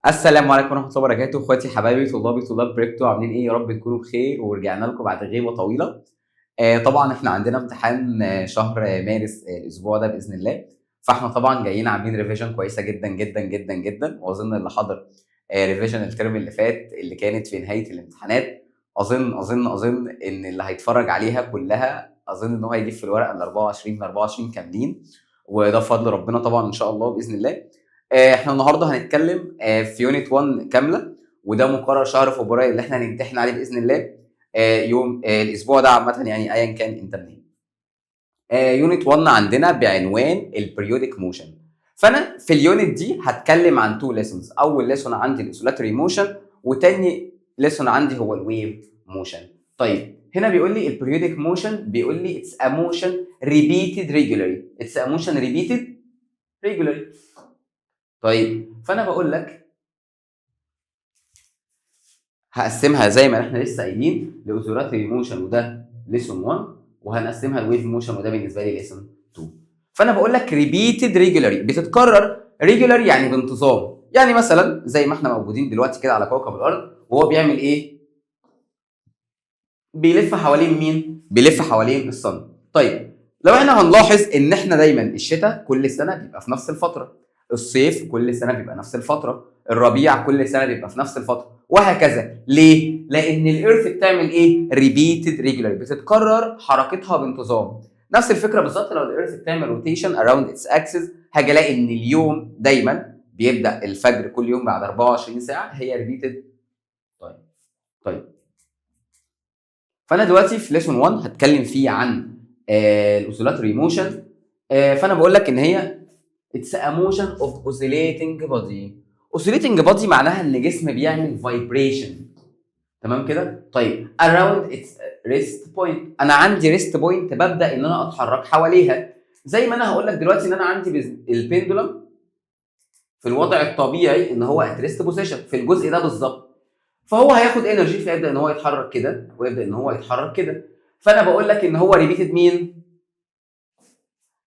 السلام عليكم ورحمة الله وبركاته، اخواتي حبايبي طلابي طلاب prep 2، عاملين ايه؟ يا رب تكونوا بخير. ورجعنا لكم بعد غيبه طويله. طبعا احنا عندنا امتحان شهر مارس الاسبوع ده باذن الله، فاحنا طبعا جايين عاملين revision كويسة جدا جدا جدا جدا. واظن اللي حضر revision الترم اللي فات اللي كانت في نهاية الامتحانات، اظن اظن اظن ان اللي هيتفرج عليها كلها اظن ان هو هيجيب في الورقة ال 24 من 24 كاملين، وده بفضل ربنا طبعا ان شاء الله باذن الله. احنا النهارده هنتكلم في unit 1 كامله، وده مقرر شهر فبراير اللي احنا هنمتحن عليه باذن الله يوم الاسبوع ده عامه، يعني ايا كان انت منين. unit 1 عندنا بعنوان ال periodic motion. فانا في ال unit دي هتكلم عن two lessons. اول lesson عندي ال oscillatory motion، وتاني lesson عندي هو ال wave motion. طيب، هنا بيقول لي ال periodic motion، بيقول لي it's a motion repeated regularly، it's a motion repeated regularly. طيب، فانا بقول لك هقسمها زي ما احنا لسه قايلين ل oscillatory motion، وده lesson 1، وهنقسمها ل wave motion، وده بالنسبة لي lesson 2. فانا بقول لك repeated regularly، بتتكرر regularly يعني بانتظام. يعني مثلا زي ما احنا موجودين دلوقتي كده على كوكب الارض، وهو بيعمل ايه؟ بيلف حوالين مين؟ بيلف حوالين ال sun. طيب، لو احنا هنلاحظ ان احنا دايما الشتاء كل سنة بيبقى في نفس الفتره، الصيف كل سنة بيبقى نفس الفتره، الربيع كل سنة بيبقى في نفس الفتره، وهكذا. ليه؟ لان ال earth بتعمل ايه؟ repeated regularly، بتتكرر حركتها بانتظام. نفس الفكرة بالظبط، لو ال earth بتعمل rotation around its axis، هاجي الاقي ان اليوم دايما بيبدا الفجر كل يوم بعد 24 ساعه، هي repeated. طيب، فانا دلوقتي في lesson 1 هتكلم فيه عن ال oscillatory motion. فانا بقول لك ان هي it's a motion of oscillating body. oscillating body معناها ان جسم بيعمل vibration، تمام كده؟ طيب، around its rest point. انا عندي rest point ببدا ان انا اتحرك حواليها، زي ما انا هقول لك دلوقتي ان انا عندي ال pendulum في الوضع الطبيعي ان هو at rest position في الجزء ده بالظبط، فهو هياخد energy فيبدا ان هو يتحرك كده ويبدا ان هو يتحرك كده. فانا بقول لك ان هو repeated مين؟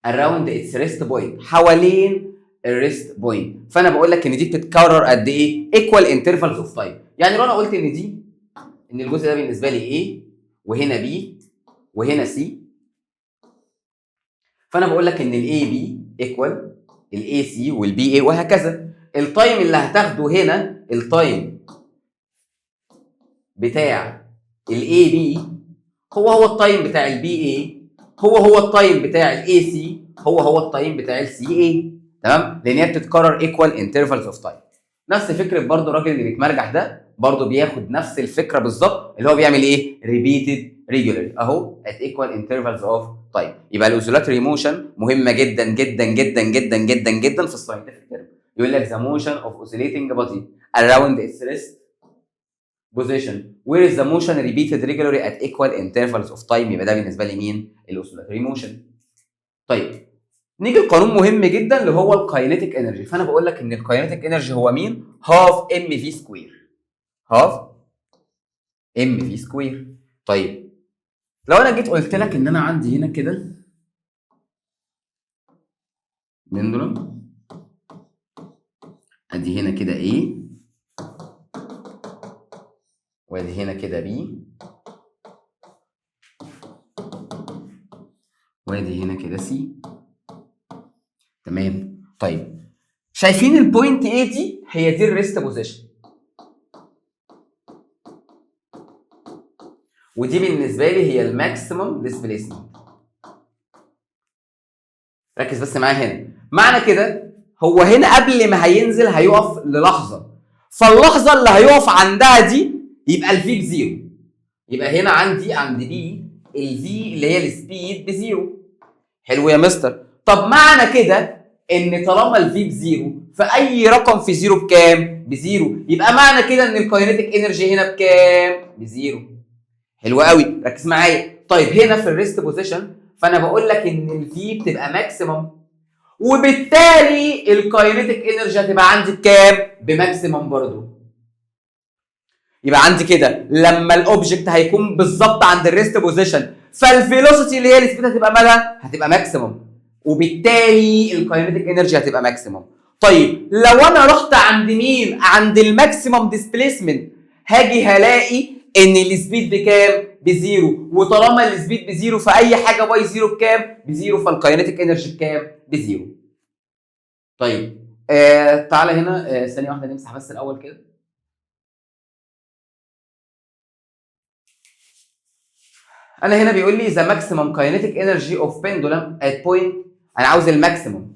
around its rest point، حوالين ال rest point. فانا بقول لك ان دي بتتكرر قد ايه؟ equal intervals of time. يعني لو انا قلت ان الجزء ده بالنسبة لي A وهنا B وهنا C، فانا بقول لك ان ال AB equal ال AC وال BA وهكذا. ال time اللي هتاخده هنا، ال time بتاع ال AB هو هو ال time بتاع ال BA، هو هو ال time بتاع ال AC، هو هو ال time بتاع ال CA، تمام؟ لان هي بتتكرر equal intervals of time. نفس فكرة برضو الراجل اللي بيتمرجح ده، برضو بياخد نفس الفكرة بالظبط، اللي هو بيعمل ايه؟ repeated regularly اهو at equal intervals of time. يبقى ال oscillatory motion مهمة جدا جدا جدا جدا جدا جدا في ال scientific term. يقول لك the motion of oscillating body around its rest position where is the motion repeated regularly at equal intervals of time. يبقى ده بالنسبة لي مين؟ ال oscillatory motion. طيب، نيجي لقانون مهم جدا اللي هو ال kinetic energy. فانا بقول لك ان ال kinetic energy هو مين؟ half m v square، half m v square. طيب، لو انا جيت قلت لك ان انا عندي هنا كده pendulum، ادي هنا كده A وادي هنا كده B وادي هنا كده C، تمام؟ طيب، شايفين ال point A دي؟ هي دي ال rest position، ودي بالنسبة لي هي ال maximum displacement. ركز بس معايا هنا. معنى كده هو هنا قبل ما هينزل هيقف للحظه، فاللحظه اللي هيقف عندها دي يبقى ال V ب zero. يبقى هنا عندي عند B ال V اللي هي ال speed ب zero. حلو يا مستر. طب معنى كده ان طالما ال V ب zero، فاي رقم في zero بكام؟ ب zero. يبقى معنى كده ان ال kinetic energy هنا بكام؟ ب zero. حلو قوي، ركز معايا. طيب، هنا في ال rest position، فانا بقول لك ان ال V بتبقى maximum، وبالتالي ال kinetic energy هتبقى عندي بكام؟ ب maximum برضو. يبقى عندي كده لما ال object هيكون بالظبط عند ال rest position، فال velocity اللي هي ال speed هتبقى مالها؟ هتبقى maximum، وبالتالي ال kinetic energy هتبقى maximum. طيب لو انا رحت عند مين؟ عند ال maximum displacement، هاجي هلاقي ان ال speed بكام؟ ب zero. وطالما ال speed ب zero، فاي حاجة by zero بكام؟ ب zero. فال kinetic energy بكام؟ ب zero. طيب تعالى هنا، ثانية واحده، نمسح بس الاول كده. انا هنا بيقول لي the maximum kinetic energy of pendulum at point. انا عاوز ال maximum.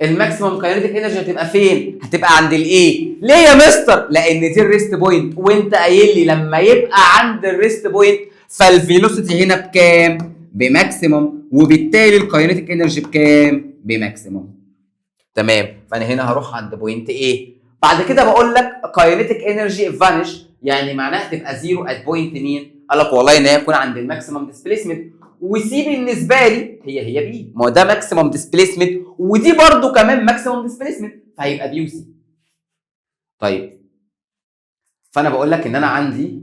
ال maximum kinetic energy هتبقى فين؟ هتبقى عند ال A. ليه يا مستر؟ لان دي ال rest point، وانت قايل لي لما يبقى عند ال rest point فال velocity هنا بكام؟ ب maximum، وبالتالي ال kinetic energy بكام؟ ب maximum. تمام. فانا هنا هروح عند point A. بعد كده بقول لك kinetic energy vanish، يعني معناها تبقى zero at point مين؟ قال لك والله ان هي تكون عند ال maximum displacement، و C بالنسبة لي هي هي B، ما هو ده maximum displacement ودي برده كمان maximum displacement، فهيبقى B و C. طيب فانا بقول لك ان انا عندي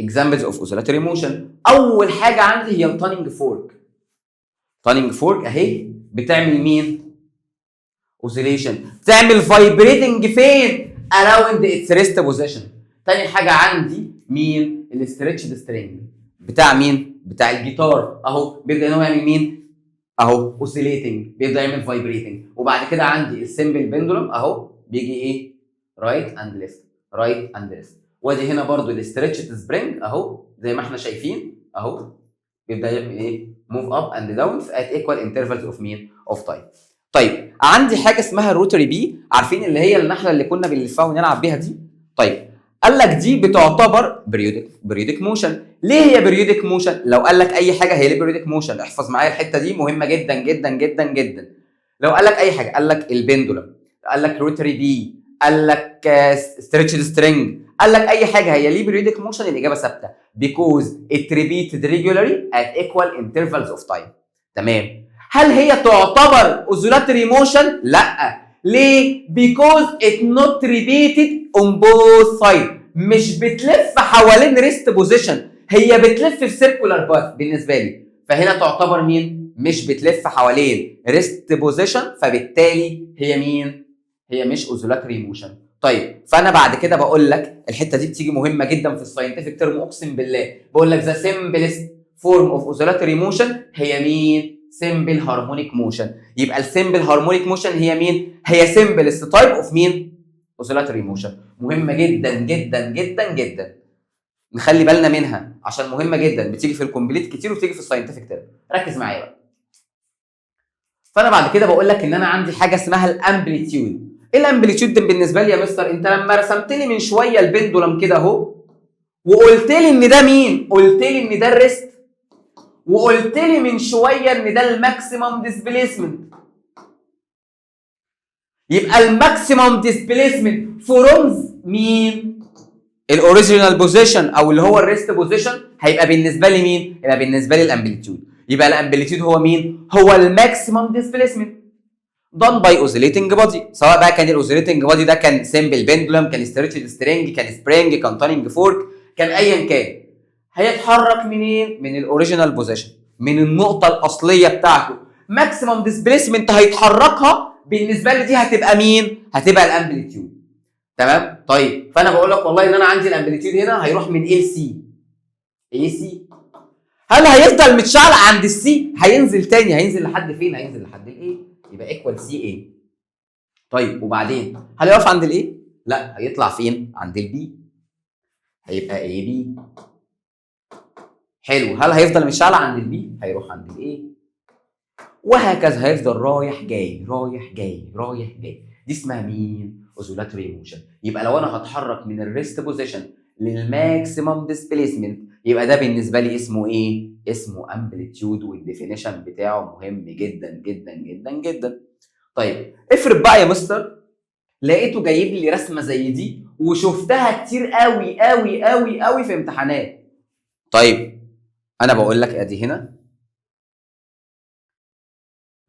examples of oscillatory motion. اول حاجة عندي هي ال tuning fork. tuning fork اهي بتعمل مين؟ oscillation، تعمل vibrating فين؟ around its rest position. تاني حاجة عندي مين؟ ال stretched string بتاع مين؟ بتاع الجيتار اهو، بيبدا ان هو يعمل مين؟ اهو oscillating، بيبدا يعمل vibrating. وبعد كده عندي ال simple pendulum اهو، بيجي ايه؟ right and left، right and left. وادي هنا برضو ال stretched spring اهو، زي ما احنا شايفين اهو، بيبدا يعمل ايه؟ move up and down at equal intervals of مين؟ of time. طيب عندي حاجة اسمها ال rotary bee، عارفين اللي هي النحلة اللي كنا بنلفها ونلعب بيها دي؟ طيب قال لك دي بتعتبر periodic motion. ليه هي periodic motion؟ لو قال لك اي حاجة هي ليه periodic motion، احفظ معايا الحتة دي مهمة جدا جدا جدا جدا. لو قال لك اي حاجه، قال لك ال pendulum، قال لك rotary bee، قال لك stretched string، قال لك اي حاجة هي ليه periodic motion، الاجابة ثابته، because it repeated regularly at equal intervals of time. تمام. هل هي تعتبر oscillatory motion؟ لا. ليه؟ because it not repeated on both sides، مش بتلف حوالين rest position، هي بتلف في circular path بالنسبة لي. فهنا تعتبر مين؟ مش بتلف حوالين rest position، فبالتالي هي مين؟ هي مش oscillatory motion. طيب فانا بعد كده بقول لك الحتة دي بتيجي مهمة جدا في ال scientific term، اقسم بالله. بقول لك the simplest form of oscillatory motion هي مين؟ simple harmonic motion. يبقى ال simple harmonic motion هي مين؟ هي simplest type of مين؟ oscillatory motion. مهمة جدا جدا جدا جدا، نخلي بالنا منها عشان مهمة جدا، بتيجي في ال complete كتير وبتيجي في ال scientific term. ركز معايا بقى. فانا بعد كده بقول لك ان انا عندي حاجة اسمها ال amplitude. ايه ال amplitude ده بالنسبة لي يا مستر؟ انت لما رسمت لي من شوية ال pendulum كده اهو، وقلت لي ان ده مين؟ قلت لي ان ده ال rest، وقلت لي من شوية ان ده ال maximum displacement. يبقى ال maximum displacement from مين؟ ال original position او اللي هو ال rest position، هيبقى بالنسبة لي مين؟ يبقى بالنسبة لي ال amplitude. يبقى ال amplitude هو مين؟ هو ال maximum displacement done by oscillating body، سواء بقى كان ال oscillating body ده كان simple pendulum، كان stretched string، كان spring، كان tuning fork، كان ايا كان. هيتحرك منين؟ من ال original position، من النقطة الاصلية بتاعته. maximum displacement هيتحركها بالنسبة لي دي هتبقى مين؟ هتبقى ال amplitude. تمام؟ طيب فانا بقول لك والله ان انا عندي ال amplitude هنا هيروح من A ل C، A C. هل هيفضل متشعلق عند ال C؟ هينزل تاني. هينزل لحد فين؟ هينزل لحد ال A، يبقى equal C A. طيب وبعدين هل يقف عند ال A؟ لا، هيطلع فين؟ عند ال B، هيبقى A B. حلو. هل هيفضل متشعلق عند ال B؟ هيروح عند ال A، وهكذا هيفضل رايح جاي رايح جاي رايح جاي. دي اسمها مين؟ oscillatory motion. يبقى لو انا هتحرك من ال rest position لل maximum displacement، يبقى ده بالنسبة لي اسمه ايه؟ اسمه amplitude، وال definition بتاعه مهم جدا جدا جدا جدا. طيب افرض بقى يا مستر لقيته جايب لي رسمه زي دي، وشفتها كتير قوي قوي قوي قوي في امتحانات. طيب انا بقول لك ادي هنا،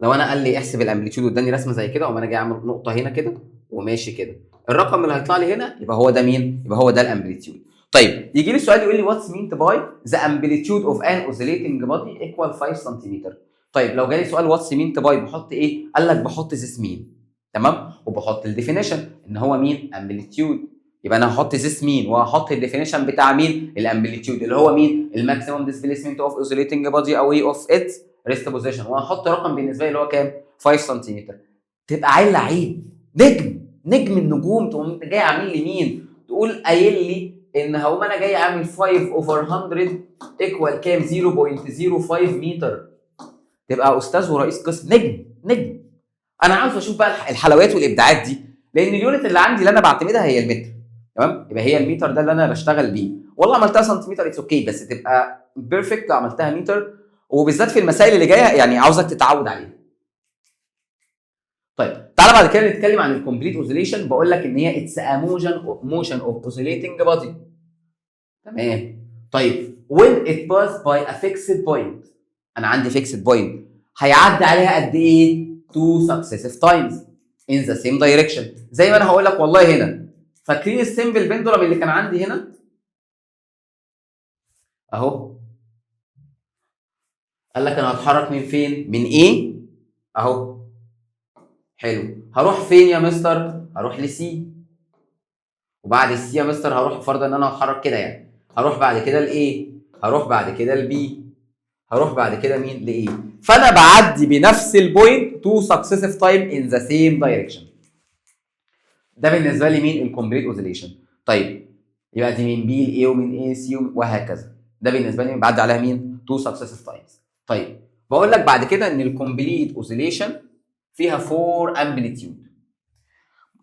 لو انا قال لي احسب ال amplitude واداني رسمه زي كده، وانا جاي اعمل نقطة هنا كده وماشي كده، الرقم اللي هيطلع لي هنا يبقى هو ده مين؟ يبقى هو ده ال amplitude. طيب يجي لي سؤال يقول لي what's meant by the amplitude of an oscillating body equal 5 سنتيمتر. طيب لو جالي سؤال what's meant by بحط ايه؟ قال لك بحط this مين. تمام؟ تمام؟ وبحط ال definition ان هو مين؟ amplitude. يبقى انا هحط this مين وهحط ال definition بتاع مين؟ ال amplitude اللي هو مين؟ ال maximum displacement of oscillating body away of its rest position، وهحط رقم بالنسبة لي اللي هو كام؟ 5 سنتيمتر. تبقى عيل لعيب، نجم نجم النجوم، تقوم انت جاي عامل لي مين؟ تقول قايل لي ان هقوم انا جاي عامل 5 over 100 equal كام؟ 0.05 متر. تبقى استاذ ورئيس قسم، نجم نجم. انا عاوز اشوف بقى الحلويات والابداعات دي، لان ال unit اللي عندي اللي انا بعتمدها هي المتر، تمام؟ يبقى هي المتر ده اللي انا بشتغل بيه. والله عملتها سنتيمتر it's okay، بس تبقى perfect لو عملتها متر، وبالذات في المسائل اللي جاية يعني عاوزك تتعود عليها. طيب، تعالى بعد كده نتكلم عن ال complete oscillation. بقول لك ان هي it's a motion of oscillating body، تمام؟ طيب، when it pass by a fixed point، انا عندي fixed point هيعدي عليها قد ايه؟ two successive times in the same direction. زي ما انا هقول لك والله هنا، فاكرين ال simple pendulum اللي كان عندي هنا اهو؟ قال لك انا هتحرك من فين؟ من A اهو، حلو. هروح فين يا مستر؟ هروح ل C، وبعد ال C يا مستر هروح، فرضا ان انا هتحرك كده يعني، هروح بعد كده ل A، هروح بعد كده ل B، هروح بعد كده مين؟ ل A. فانا بعدي بنفس ال point two successive time in the same direction. ده بالنسبة لي مين؟ ال complete oscillation. طيب، يبقى دي من B ل A ومن A C وهكذا. ده بالنسبة لي بعدي عليها مين؟ two successive times. طيب، بقول لك بعد كده ان ال complete oscillation فيها 4 amplitude،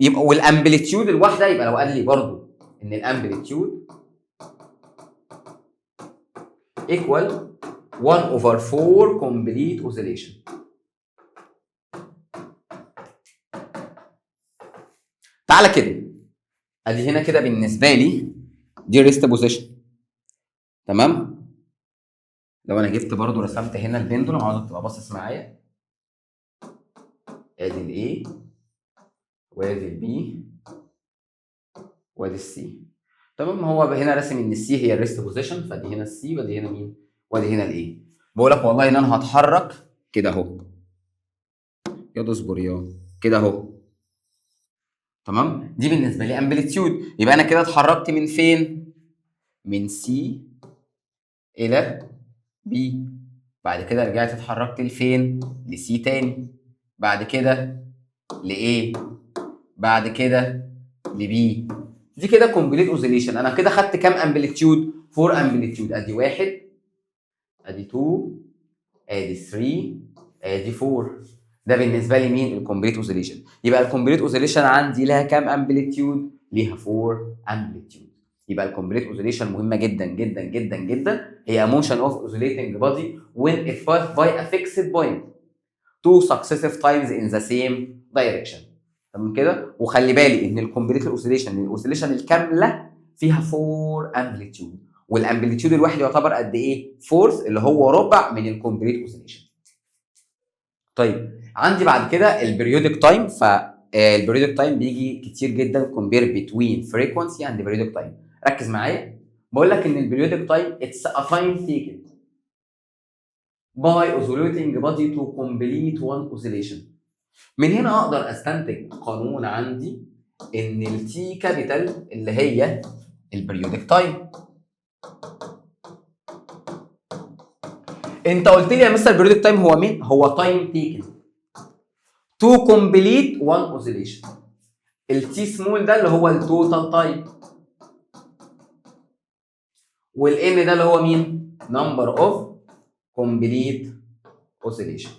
يبقى وال amplitude الواحده، يبقى لو قال لي برضو ان ال amplitude equal 1 over 4 complete oscillation. تعالى كده، ادي هنا كده بالنسبة لي دي rest position، تمام؟ لو انا جبت برضو رسمت هنا ال pendulum، عاوزك تبقى باصص معايا، ادي ال A وادي ال B وادي ال C، تمام؟ هو هنا راسم ان ال C هي ال rest position، فدي هنا ال C وادي هنا مين؟ وادي هنا ال A. بقول لك والله ان انا هتحرك كده اهو، يا اصبر يا كده اهو، تمام؟ دي بالنسبة لي amplitude. يبقى انا كده اتحركت من فين؟ من C الى B، بعد كده رجعت اتحركت لفين؟ ل C تاني، بعد كده ل A، بعد كده ل B. دي كده complete oscillation. انا كده خدت كام amplitude؟ 4 amplitude. ادي واحد، ادي 2، ادي 3، ادي 4. ده بالنسبة لي مين؟ ال complete oscillation. يبقى ال complete oscillation عندي لها كام amplitude؟ ليها 4 amplitude. يبقى ال complete oscillation مهمة جدا جدا جدا جدا، هي motion of oscillating body when it pass by a fixed point two successive times in the same direction، تمام كده؟ وخلي بالي ان ال complete oscillation، ال oscillation الكامله، فيها 4 amplitude، وال amplitude الواحد يعتبر قد ايه؟ fourth، اللي هو ربع من ال complete oscillation. طيب، عندي بعد كده ال periodic time. فال periodic time بيجي كتير جدا، compare between frequency and periodic time. ركز معايا، بقول لك ان ال periodic time it's a time taken by oscillating body to complete one oscillation. من هنا اقدر استنتج قانون عندي ان ال T capital اللي هي ال periodic time. انت قلت لي يا مستر ال periodic time هو مين؟ هو time taken to complete one oscillation. ال t small ده اللي هو ال total time، وال N ده اللي هو مين؟ number of complete oscillation،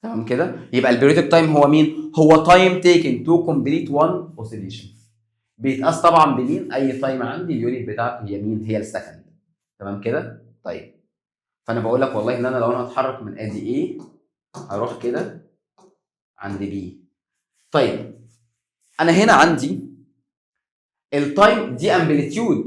تمام كده؟ يبقى ال periodic time هو مين؟ هو time taken to complete one oscillation. بيتقاس طبعا بمين؟ اي time عندي ال unit بتاعته هي مين؟ هي ال second، تمام كده؟ طيب، فانا بقول لك والله ان انا لو انا هتحرك من ادي A هروح كده عند B. طيب، انا هنا عندي ال time دي amplitude،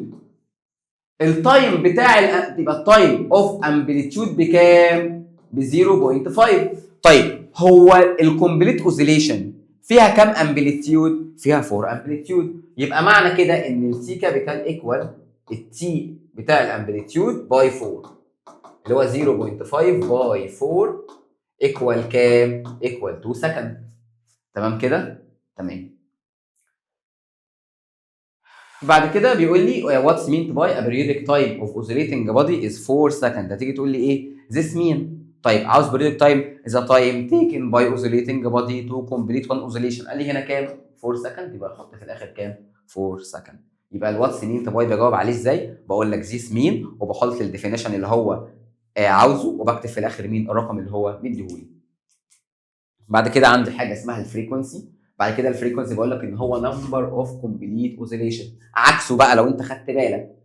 ال time بتاع يبقى ال time of amplitude بكام؟ ب 0.5. طيب، هو ال complete oscillation فيها كام amplitude؟ فيها 4 amplitude. يبقى معنى كده ان ال T capital equal ال T بتاع ال amplitude by 4، اللي هو 0.5 by 4 equal كام؟ equal 2 second. تمام كده؟ تمام. بعد كده بيقول لي what's meant by a periodic time of oscillating body is 4 second. هتيجي تقول لي ايه؟ this mean. طيب، عاوز periodic time، is a time taken by oscillating body to complete one oscillation. قال لي هنا كام؟ 4 second. يبقى احط في الاخر كام؟ 4 second. يبقى ال what's meant by بجاوب عليه ازاي؟ بقول لك this mean وبحط ال definition اللي هو عاوزه، وبكتب في الاخر مين؟ الرقم اللي هو مديهولي. بعد كده عندي حاجة اسمها ال frequency. بعد كده ال frequency بقول لك ان هو number of complete oscillation. عكسه بقى لو انت خدت بالك،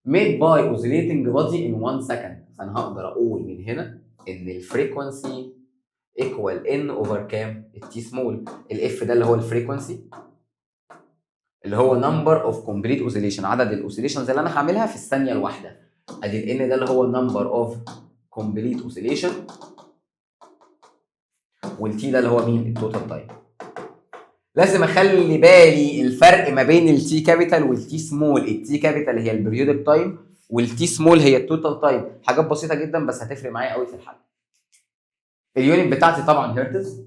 made by oscillating body in 1 second. فانا هقدر اقول من هنا ان ال frequency equal n over كام؟ ال t small. ال f ده اللي هو ال frequency، اللي هو number of complete oscillation، عدد ال oscillations اللي انا هعملها في الثانية الواحده. ادي ال n ده اللي هو number of complete oscillation، وال t ده اللي هو مين؟ ال total time. لازم اخلي بالي الفرق ما بين ال T capital وال t small. ال T capital هي ال periodic time، وال t small هي ال total time. حاجات بسيطة جدا بس هتفرق معايا قوي في الحل. ال unit بتاعتي طبعا هرتز.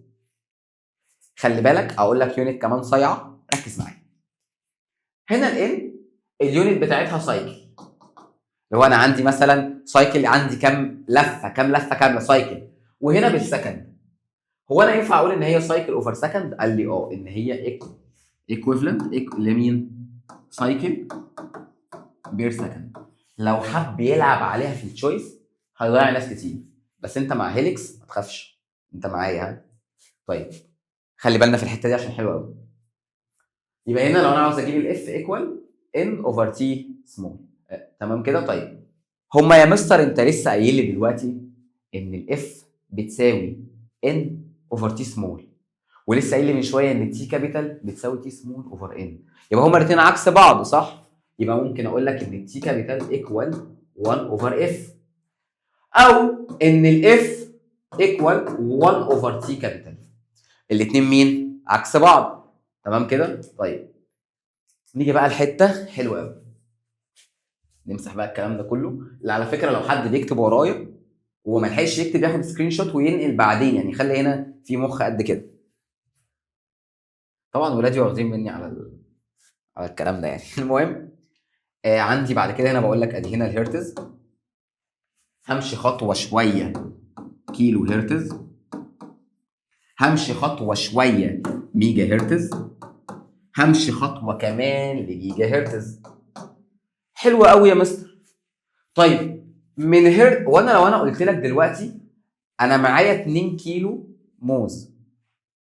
خلي بالك، اقول لك unit كمان صايعه، ركز معايا. هنا ال N ال unit بتاعتها cycle. لو انا عندي مثلا cycle، عندي كام لفه؟ كام لفه كامله؟ cycle. وهنا بال second. هو انا ينفع اقول ان هي cycle over second؟ قال لي اه، ان هي equivalent لمين؟ cycle per second. لو حب يلعب عليها في ال choice هيضيع ناس كتير، بس انت مع هيليكس ما تخافش، انت معايا ها. طيب، خلي بالنا في الحتة دي عشان حلوة قوي. يبقى هنا لو انا عاوز اجيب ال F equal N over t small. تمام كده؟ طيب، هما يا مستر انت لسه قايل لي دلوقتي ان ال F بتساوي N over t small، ولسه قايل لي من شوية ان T capital بتساوي t small over N. يبقى هما الاثنين عكس بعض، صح؟ يبقى ممكن اقول لك ان ال T capital equal 1 over F، او ان ال F equal 1 over T capital. الاثنين مين؟ عكس بعض. تمام كده؟ طيب، نيجي بقى الحتة حلوة قوي. نمسح بقى الكلام ده كله. اللي على فكره، لو حد بيكتب ورايا وما لحقش يكتب، ياخد screenshot وينقل بعدين، يعني خلي هنا في مخ قد كده. طبعا ولادي واخدين مني على الكلام ده يعني. المهم، عندي بعد كده هنا بقول لك ادي هنا الهرتز، همشي خطوة شوية كيلو هرتز، همشي خطوة شوية ميجا هرتز، همشي خطوة كمان لجيجا هرتز. حلوة قوي يا مستر. طيب، من هرت، وانا لو انا قلت لك دلوقتي انا معايا 2 كيلو موز،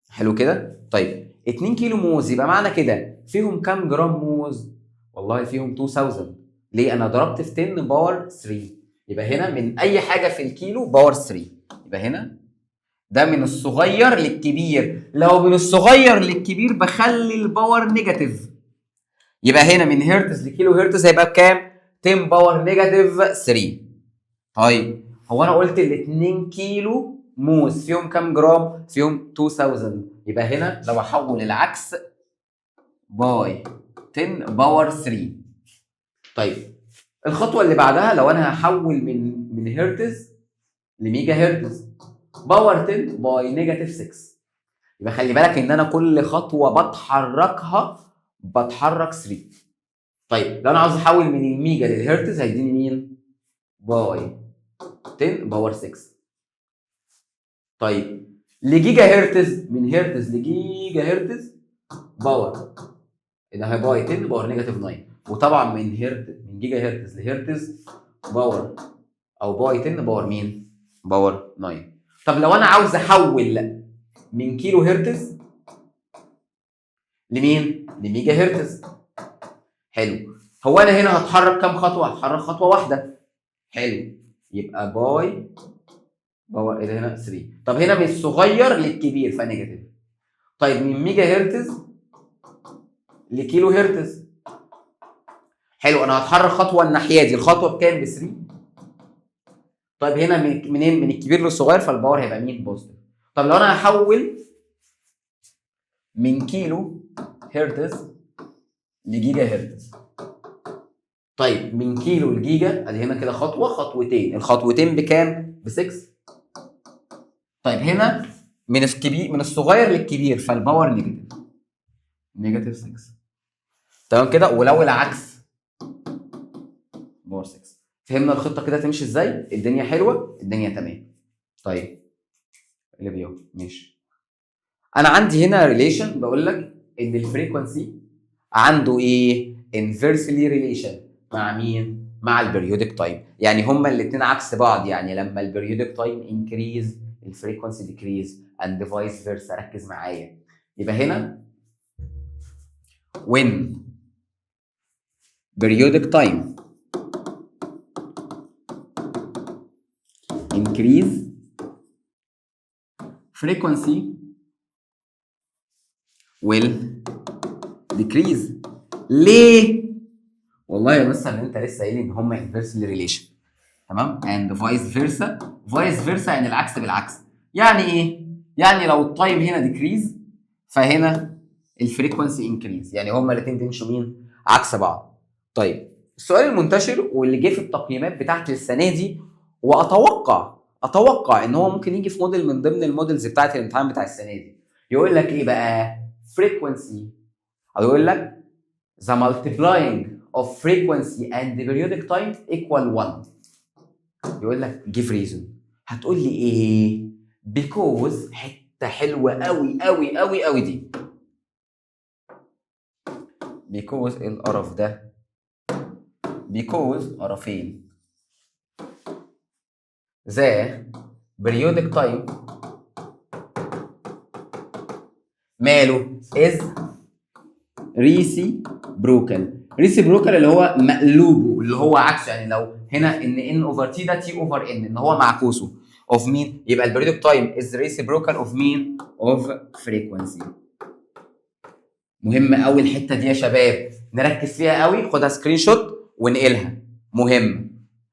حلو كده؟ طيب، 2 كيلو موز يبقى معنى كده فيهم كام جرام موز؟ والله فيهم 2000. ليه؟ انا ضربت في 10 power 3. يبقى هنا من اي حاجة في الكيلو power 3. يبقى هنا ده من الصغير للكبير. لو من الصغير للكبير بخلي ال power negative. يبقى هنا من هرتز لكيلو هرتز هيبقى بكام؟ 10 power negative 3. طيب، هو انا قلت ال 2 كيلو موز فيهم كام جرام؟ فيهم 2000. يبقى هنا لو احول العكس by 10 power 3. طيب، الخطوة اللي بعدها لو انا هحول من هرتز لميجا هرتز، power 10 by negative 6. يبقى خلي بالك ان انا كل خطوة بتحركها بتحرك 3. طيب، لو انا عاوز احول من الميجا للهرتز هيديني مين؟ by 10 power 6. طيب، لجيجا هرتز، من هرتز لجيجا هرتز power ده هي by 10 power negative 9. وطبعا من جيجا هرتز لهرتز power او by 10 power مين؟ power 9. طب لو انا عاوز احول من كيلو هرتز لمين؟ لميجا هرتز. حلو. هو انا هنا هتحرك كام خطوة؟ هتحرك خطوة واحده. حلو، يبقى by power ايه ده هنا؟ 3. طب هنا من الصغير للكبير ف negative. طيب، من ميجا هرتز لكيلو هرتز، حلو، انا هتحرك خطوة الناحية دي. الخطوة بكام؟ ب 3. طيب، هنا من منين؟ من الكبير للصغير، فال power هيبقى مين؟ positive. طب لو انا هحول من كيلو هرتز لجيجا هرتز، طيب، من كيلو لجيجا ادي هنا كده خطوه، خطوتين. الخطوتين بكام؟ ب 6. طيب هنا من الكبير، من الصغير للكبير، فال power negative، negative 6. تمام كده؟ ولو العكس power 6. فهمنا الخطة كده تمشي ازاي؟ الدنيا حلوه، الدنيا تمام. طيب اللي بيو ماشي. انا عندي هنا relation بقول لك ان ال frequency عنده ايه؟ inversely relation مع مين؟ مع ال periodic time. يعني هما الاثنين عكس بعض. يعني لما ال periodic time increase، ال frequency decrease and vice versa. ركز معايا. يبقى هنا when periodic time increase، frequency will decrease. ليه؟ والله يا مستر ان انت لسه قايل ان هما inversely relation، تمام؟ and vice versa. vice versa يعني العكس بالعكس. يعني ايه؟ يعني لو ال time هنا decrease، فهنا ال frequency increase. يعني هما الاثنين بيمشوا مين؟ عكس بعض. طيب السؤال المنتشر واللي جه في التقييمات بتاعت السنة دي، واتوقع ان هو ممكن يجي في موديل من ضمن ال models بتاعت الامتحان بتاع السنة دي، يقول لك ايه بقى؟ frequency، او يقول لك the multiplying of frequency and the periodic time equal 1. يقول لك give reason. هتقول لي ايه؟ because حتة حلوة قوي قوي قوي قوي دي. because ايه القرف ده؟ because قرفين. the periodic time ماله؟ is reciprocal. reciprocal اللي هو مقلوبه، اللي هو عكسه. يعني لو هنا ان n over t، ده t over n، ان هو معكوسة of مين؟ يبقى ال periodic time is reciprocal of مين؟ of frequency. مهم قوي الحتة دي يا شباب، نركز فيها قوي. خدها screenshot ونقلها، مهم.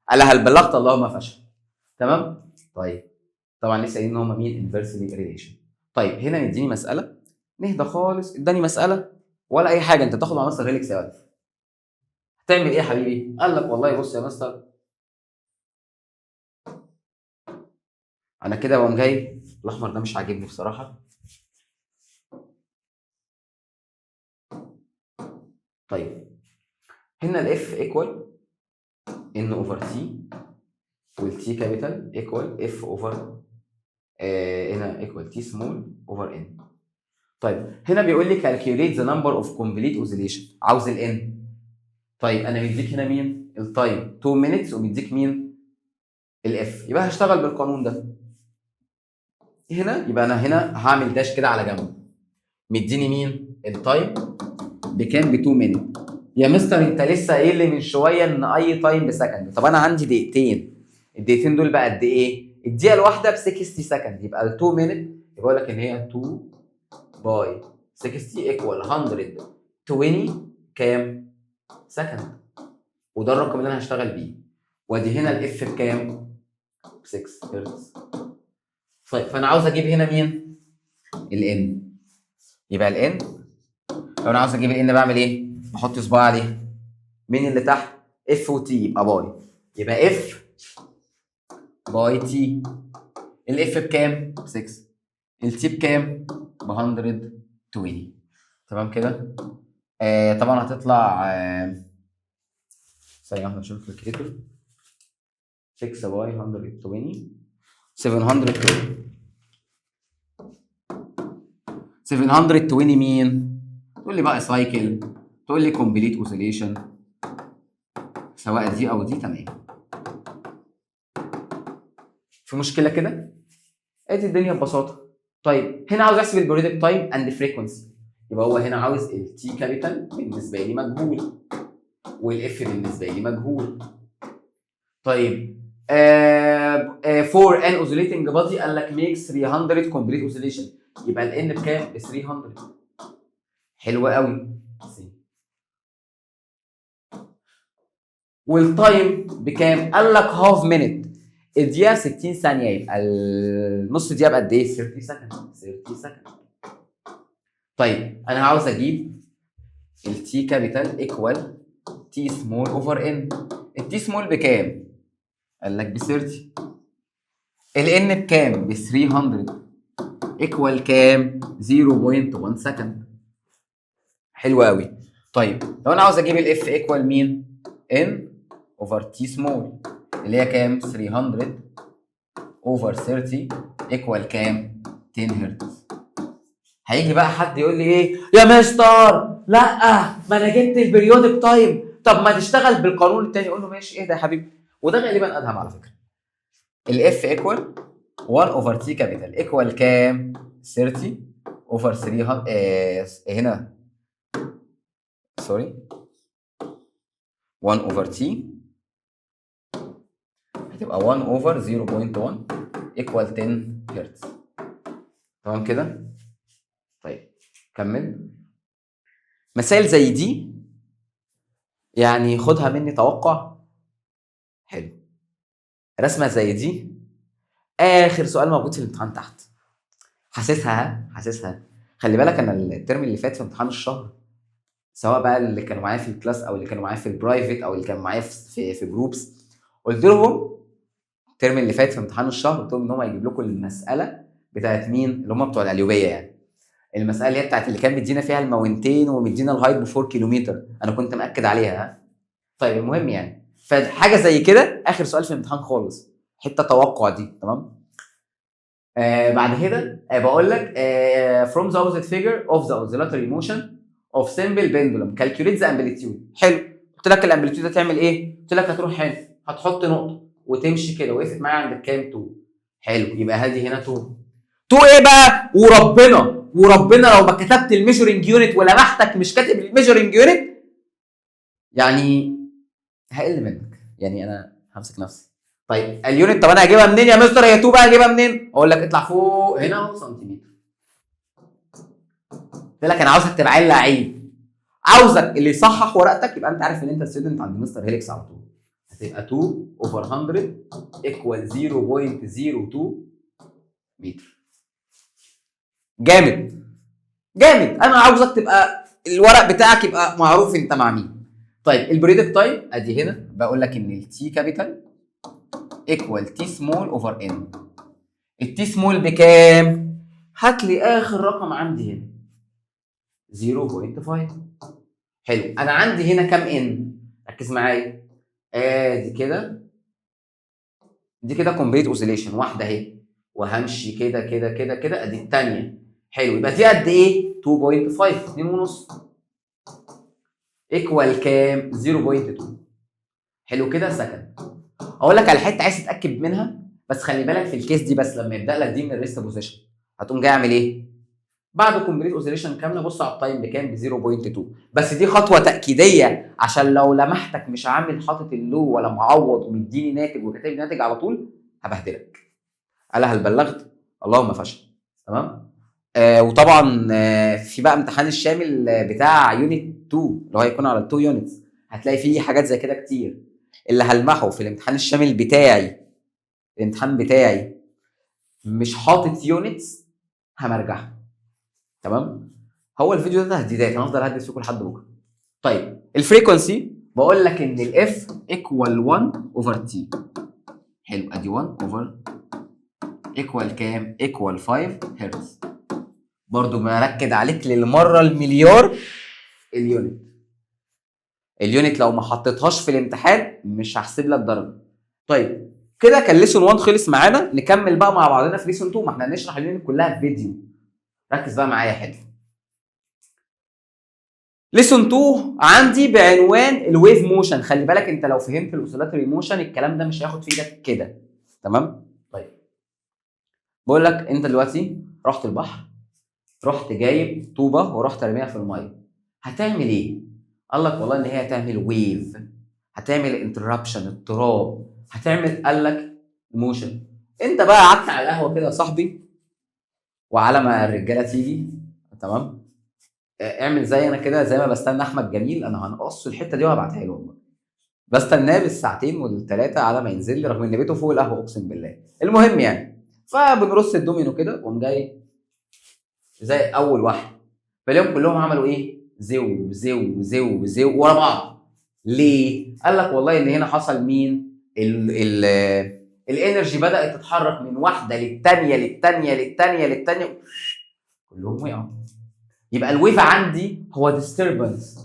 قالها هل بلغت؟ اللهم فاشهد. تمام. طيب طبعا لسه قايلين ان هم مين؟ inversely relation. طيب هنا مديني مسالة، نهدى خالص. اداني مسالة ولا اي حاجه، انت تاخد مع مستر هيليكس يا ولد. هتعمل ايه يا حبيبي؟ قال لك والله بص يا مستر، انا كده بقوم جاي، الاحمر ده مش عاجبني بصراحة. طيب هنا ال F equal N over T، وال T capital equal F over هنا equal T small over N. طيب هنا بيقول لي calculate the number of complete oscillation، عاوز ال N. طيب انا مديك هنا مين؟ ال time 2 minutes، ومديك مين؟ ال F. يبقى هشتغل بالقانون ده هنا. يبقى انا هنا هعمل dash كده على جنب. مديني مين؟ ال time بكام؟ ب 2 minute. يا مستر انت لسه قايل لي من شوية ان اي time ب second. طب انا عندي دقيقتين، الدقيقتين دول بقى قد ايه؟ الدقيقة الواحدة ب 60 second، يبقى ال 2 minute يبقى لك ان هي 2 by 60 equal 120 كام؟ second. وده الرقم اللي انا هشتغل بيه. وادي هنا ال F بكام؟ 6 هرتز. طيب فانا عاوز اجيب هنا مين؟ ال N. يبقى ال N لو انا عاوز اجيب ال N بعمل ايه؟ بحط صباعي عليه. مين اللي تحت؟ F و T، يبقى by. يبقى F by T. ال F بكام؟ 6. ال T بكام؟ ب 120. تمام كده؟ طبعا هتطلع ثانية واحدة نشوف ال calculator. 6 by 120، 720. 720 مين؟ تقول لي بقى cycle، تقول لي complete oscillation، سواء دي او دي. تمام. في مشكلة كده؟ ادي الدنيا ببساطة. طيب هنا عاوز احسب ال periodic time and frequency. يبقى هو هنا عاوز ال T capital بالنسبة لي مجهول، وال F بالنسبة لي مجهول. طيب for an oscillating body قال لك make 300 complete oscillation. يبقى ال N بكام؟ ب 300. حلو قوي. وال time بكام؟ قال لك half minute، الدقيقة 60 ثانية، يبقى النص دقيقة بقد ايه؟ 30 second. 30 second. طيب انا عاوز اجيب ال T capital equal T small over N. ال T small بكام؟ قال لك ب 30. ال N بكام؟ ب 300 equal كام؟ 0.1 second. حلو قوي. طيب، لو انا عاوز اجيب ال F equal مين؟ N over t small، اللي هي كام؟ 300 over 30 equal كام؟ 10 هرتز. هيجي بقى حد يقول لي ايه يا مستر؟ لا، ما انا جبت ال periodic time، طب ما تشتغل بالقانون التاني. اقول له ماشي، ايه ده يا حبيبي؟ وده غالبا ادهم على فكره. ال F equal 1 over T capital equal كام؟ 30 over 3، هنا sorry، 1 over T هتبقى 1 over 0.1 equal 10 هرتز. تمام كده؟ طيب، كمل. مسائل زي دي يعني خدها مني توقع حلو، رسمه زي دي اخر سؤال موجود في الامتحان تحت. حاسسها حاسسها. خلي بالك، انا الترم اللي فات في امتحان الشهر، سواء بقى اللي كانوا معايا في ال class او اللي كانوا معايا في ال private او اللي كانوا معايا في groups، قلت لهم الترم اللي فات في امتحان الشهر، قلت لهم ان هم هيجيب لكم المسالة بتاعت مين؟ اللي هم بتوع القليوبيه، يعني المسالة اللي هي بتاعت اللي كان مدينا فيها ال mountain ومدينا ال height ب 4 كيلومتر. انا كنت مأكد عليها، ها؟ طيب، المهم يعني فحاجه زي كده اخر سؤال في الامتحان خالص، حتة توقع دي، تمام؟ بعد كده بقول لك from the opposite figure of the oscillatory motion of simple pendulum calculate the amplitude. حلو، قلت لك ال amplitude هتعمل ايه؟ قلت لك هتروح هنا هتحط نقطة وتمشي كده، وقفت معايا عند كام؟ 2. حلو، يبقى هادي هنا 2. 2 ايه بقى؟ وربنا وربنا لو ما كتبت ال measuring unit ولمحتك مش كاتب ال measuring unit يعني هقل منك، يعني انا همسك نفسي. طيب، ال unit، طب انا هجيبها منين يا مستر؟ هي 2 بقى هجيبها منين؟ اقول لك اطلع فوق هنا اهو سنتيمتر. قلت لك انا عاوزك تبقى عيل لعيب، عاوزك اللي يصحح ورقتك يبقى انت عارف ان انت student عند مستر هيليكس على طول. هتبقى 2 over 100 equal 0.02 متر. جامد جامد. انا عاوزك تبقى الورق بتاعك يبقى معروف انت مع مين. طيب، ال periodic time ادي هنا، بقول لك ان ال T capital equal t small over N. ال t small بكام؟ هات لي اخر رقم عندي هنا، 0.5. حلو، انا عندي هنا كام N؟ ركز معايا، ادي كده، دي كده complete oscillation واحدة اهي، وهمشي كده كده كده كده، ادي الثانيه. حلو، يبقى دي قد ايه؟ 2.5، 2 ونص equal كام؟ 0.2. حلو كده second. اقول لك على حتة عايز تتاكد منها، بس خلي بالك في ال case دي، بس لما يبدا لك دي من ال rest position هتقوم جاي اعمل ايه؟ بعد complete oscillation كاملة بص على ال time بكام؟ ب 0.2. بس دي خطوة تاكيديه عشان لو لمحتك مش عامل حاطط ال law ولا معوض ومديني ناتج وكاتب لي ناتج على طول هبهدلك. قال هل بلغت؟ اللهم فشل. تمام. وطبعا في بقى امتحان الشامل بتاع unit 2 اللي هو هيكون على ال 2 units، هتلاقي فيه حاجات زي كده كتير. اللي هلمحه في الامتحان الشامل بتاعي، الامتحان بتاعي مش حاطط units همرجعها. تمام؟ هو الفيديو ده تهديدات، انا هفضل اهدد فيكم لحد بكره. طيب، ال frequency بقول لك ان ال F equal 1 over T. حلو، ادي 1 over equal كام؟ equal 5 هرتز. برضو بركد عليك للمرة المليار ال unit، ال unit لو ما حطيتهاش في الامتحان مش هحسب لك درجه. طيب، كده كان lesson 1 خلص معانا. نكمل بقى مع بعضنا في lesson 2، ما احنا هنشرح ال unit كلها في فيديو. ركز بقى معايا. حلو، lesson 2 عندي بعنوان ال wave motion. خلي بالك، انت لو فهمت ال oscillatory motion الكلام ده مش هياخد في ايدك كده. تمام؟ طيب، بقول لك انت دلوقتي رحت البحر، رحت جايب طوبة ورحت راميها في المية، هتعمل ايه؟ قال لك والله ان هي هتعمل wave، هتعمل interruption اضطراب، هتعمل قال لك motion. انت بقى قعدت على القهوة كده يا صاحبي، وعلى ما الرجالة تيجي، تمام، اعمل زي انا كده، زي ما بستنى احمد جميل. انا هنقص الحتة دي وهبعتها له والله. بستناه بالساعتين والثلاثة على ما ينزل لي، رغم ان بيته فوق القهوه، اقسم بالله. المهم يعني فبنرص الدومينو كده وقوم جاي زي اول واحد، فاليوم كلهم عملوا ايه؟ زو زو زو زو ورا بعض. ليه؟ قال لك والله ان هنا حصل مين؟ ال ال ال energy بدات تتحرك من واحدة للثانيه للثانيه للثانيه للثانيه، كلهم وقعوا. يبقى ال wave عندي هو disturbance،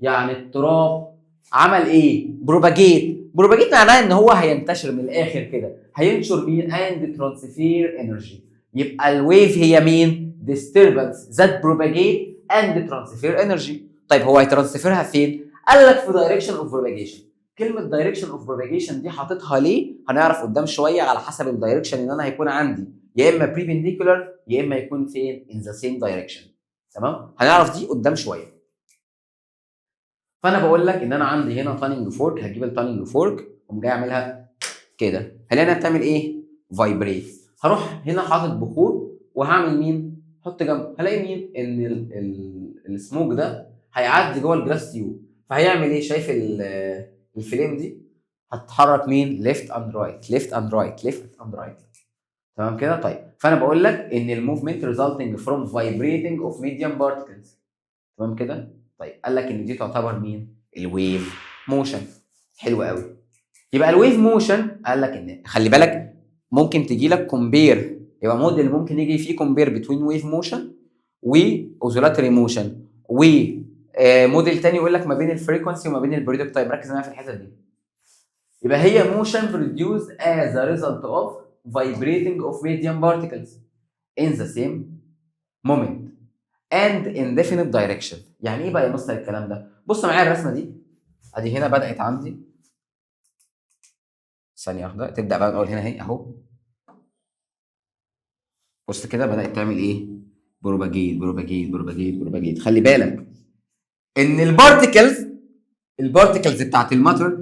يعني اضطراب. عمل ايه؟ propagate. propagate معناه ان هو هينتشر، من الاخر كده هينشر مين؟ and transfer energy. يبقى ال wave هي مين؟ disturbance that propagate and transfer energy. طيب، هو هي transfer ها فين؟ قال لك في direction of propagation. كلمة direction of propagation دي حاططها ليه؟ هنعرف قدام شويه، على حسب ال direction ان انا هيكون عندي يا اما perpendicular يا اما يكون فين؟ in the same direction. تمام؟ هنعرف دي قدام شويه. فانا بقول لك ان انا عندي هنا tuning fork، هجيب ال tuning fork واقوم جاي اعملها كده، هلاقي انها بتعمل ايه؟ vibrate. هروح هنا حاطط بخور وهعمل مين؟ حط جنبه، هلاقي مين؟ ان السموك ده هيعدي جوه ال glass tube، فهيعمل ايه؟ شايف ال flame دي هتتحرك مين؟ left and right، left and right، left and right. تمام كده؟ طيب، فانا بقول لك ان ال movement resulting from vibrating of medium particles. تمام كده؟ طيب، قال لك ان دي تعتبر مين؟ ال wave motion. حلو قوي. يبقى ال wave motion قال لك ان خلي بالك ممكن تجي لك compare، يبقى موديل ممكن يجي فيه compare between wave motion و oscillatory motion، و موديل تاني يقول لك ما بين ال frequency وما بين ال periodic time. ركز معايا في الحتة دي. يبقى هي motion produced as a result of vibrating of medium particles in the same moment and in definite direction. يعني ايه بقى يا مستر الكلام ده؟ بص معايا الرسمة دي، ادي هنا بدات عندي، ثانية واحده، تبدا بقى نقول هنا اهي اهو. بص كده، بدات تعمل ايه؟ propagate، propagate، propagate، propagate. خلي بالك ان ال particles بتاعت ال matter